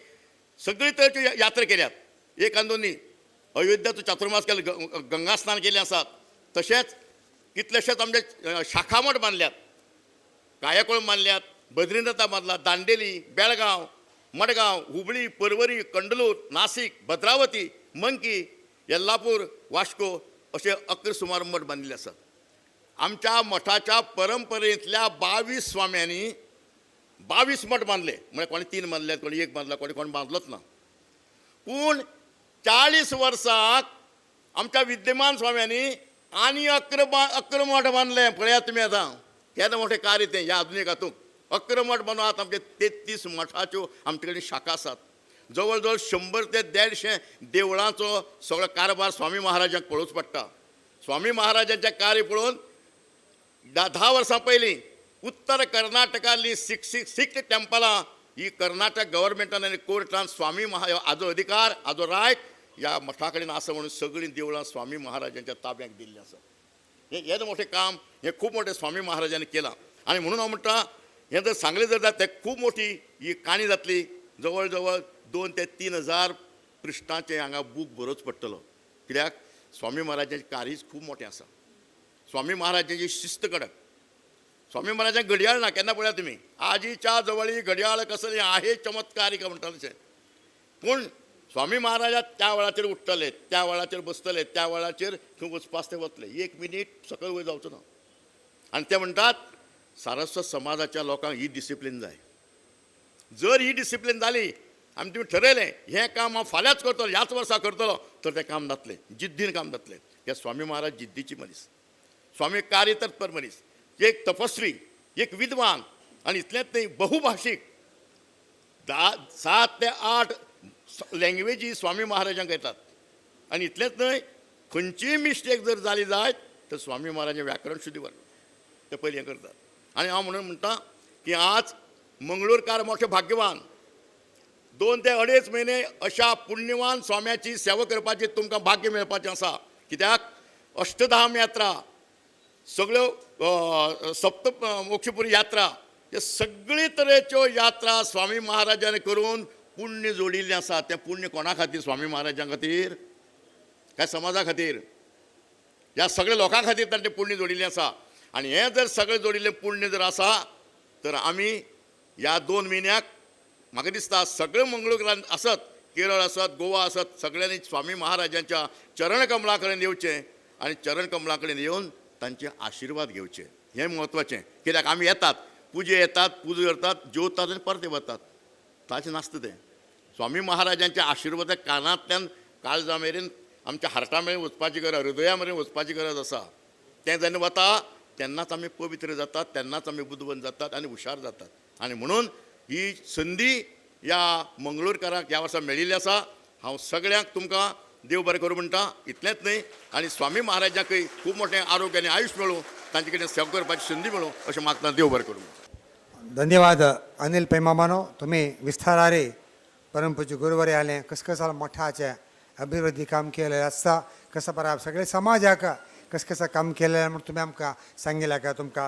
सगळी तरेच्यो यात्रा केल्यात, एक आनी दोन न्ही. अयोध्याचो चातुर्मास केलो, गंगा स्नान केलें आसात. तशेंच कितलेशेच आमचे शाखामठ बांदल्यात, कायाकोळ बांदल्यात, बद्रीनाथा बांदला, दांडेली, बेळगांव, मडगांव, हुबळी, परवरी, कंडलूर, नासिक, भद्रावती, मंकी, येल्लापूर, वास्को अशे 11 सुमार मठ बांदिल्ले आसात. आमच्या मठाच्या परंपरेंतल्या 22 स्वाम्यांनी 22 मठ बांदले. म्हळ्यार कोणी 3 बांदल्यात, कोणी 1 बांदला, कोणी कोण बांदलोच ना. पूण 40 वर्साक आमच्या विद्यमान स्वाम्यांनी आनी 11 मठ बांदले. पळयात तुमी आतां केदें मोठें कार्य तें ह्या आधुनीक हातूंत. 11 मठ बांदून आतां आमचे 33 मठाच्यो आमचे कडेन शाखा आसात. जवळ जवळ 100 ते 150 देवळांचो सगळो कारभार स्वामी महाराजांक पळोवचो पडटा. स्वामी महाराजांचें कार्य पळोवन 10 वर्सां पयलीं उत्तर कर्नाटकांतली 66 टेंपलां ही कर्नाटक गव्हर्मेंटान आनी कोर्टान स्वामी हाजो अधिकार, हाजो रायट ह्या मठा कडेन आसा म्हणून सगळीं देवळां स्वामी महाराजांच्या ताब्याक दिल्लीं आसा. हें येदें मोठें काम हें खूब मोठें स्वामी महाराजांनी केलां. आनी म्हणून हांव म्हणटा हें जर सांगलें जर जाल्यार तें खूब मोठी ही काणी जातली. जवळ जवळ 2 ते 3 हजार पृश्ठांचें हांगा बूक बरोवचो पडटलो, कित्याक स्वामी महाराजांचें कार्यच खूब मोठें आसा. स्वामी महाराजांची शिस्त कडक. स्वामी महाराजांक घडयाळ ना, केन्ना पळयात तुमी, आजीच्या जवळी घडयाळ कसली आहे चमत्कारीक म्हणटा तशें. पूण स्वामी महाराजा त्या वेळाचेर उठ्ठले, त्या वेळाचेर बसतले, त्या वेळाचेर खंय वचपास ते वतले, 1 मिनीट सकयल वयर जावचो ना. आनी ते म्हणटात सारस्वत समाजाच्या लोकांक ही डिसिप्लीन जाय. जर ही डिसिप्लीन जाली आनी तुमी ठरयलें हें काम हांव फाल्यांच करतलो, ह्याच वर्सा करतलो, तर तें काम जातलें, जिद्दीन काम जातलें. ह्या स्वामी महाराज जिद्दीची मनीस, स्वामी कार्यतत्पर मनीस, एक तपस्वी, एक विद्वान, आनी इतलेंच न्हय बहुभाशीक. 7 ते 8 लँग्वेजी स्वामी महाराजांक येतात. आनी इतलेंच न्हय खंयचीय मिस्टेक जर जाली जायत तर स्वामी महाराजां व्याकरण शुद्धी ते पयलीं हें करतात. आनी हांव म्हणून म्हणटा की आज मंगळूरकार मोठे भाग्यवान, 2 ते 2.5 म्हयने अशा पुण्यवान स्वाम्याची सेवा करपाची तुमकां भाग्य मेळपाचें आसा. कित्याक अष्टधाम यात्रा, सगळ्यो सप्त मोक्षपुरी यात्रा, हे सगळे तरेच्यो यात्रा स्वामी महाराजांनी करून पुण्य जोडिल्लें आसा. तें पुण्य कोणा खातीर? स्वामी महाराजां खातीर काय समाजा खातीर? ह्या सगळ्या लोकां खातीर तांचें पुण्य जोडिल्लें आसा. आनी हें जर सगळें जोडिल्लें पुण्य जर आसा तर आमी ह्या 2 म्हयन्याक म्हाका दिसता सगळे मंगळूरान आसत, केरळ आसत, गोवा आसत, सगळ्यांनी स्वामी महाराजांच्या चरणकमला कडेन येवचें आनी चरणकमला कडेन येवन तांचे आशिर्वाद घेवचे. हें म्हत्वाचें. कित्याक आमी येतात, पुजे येतात, पुजा करतात, जेवतात आनी परते वतात, ताचें नासता तें. स्वामी महाराजांच्या आशिर्वाद कानांतल्यान काळजा मेरेन, आमच्या हार्टा मेरेन वचपाची गरज, हृदया मेरेन वचपाची गरज आसा. तें जेन्ना वता तेन्नाच आमी पवित्र जातात, तेन्नाच आमी बुदवंत जातात आनी हुशार जातात. आनी म्हणून ही संदी ह्या मंगळूरकारांक ह्या वर्सा मेळिल्ली आसा. हांव सगळ्यांक तुमकां देव बरें करूं म्हणटा. इतलेंच न्हय आनी स्वामी महाराजांकय खूब मोठें आरोग्य आनी आयुश्य मेळूं, तांचे कडेन सेवा करपाची संदी मेळूं अशें मागता. देव बरें करूं. धन्यवाद अनिल पै मामानो, तुम्ही विस्तारारे परमपूज्य गुरुवारी आले, कसं कसं मठाचे अभिवृद्धी काम केलें आसता, कसं बरा सगळे समाजाक कसं कसं काम केलें म्हणून तुमी आमकां सांगिल्लें का तुमकां.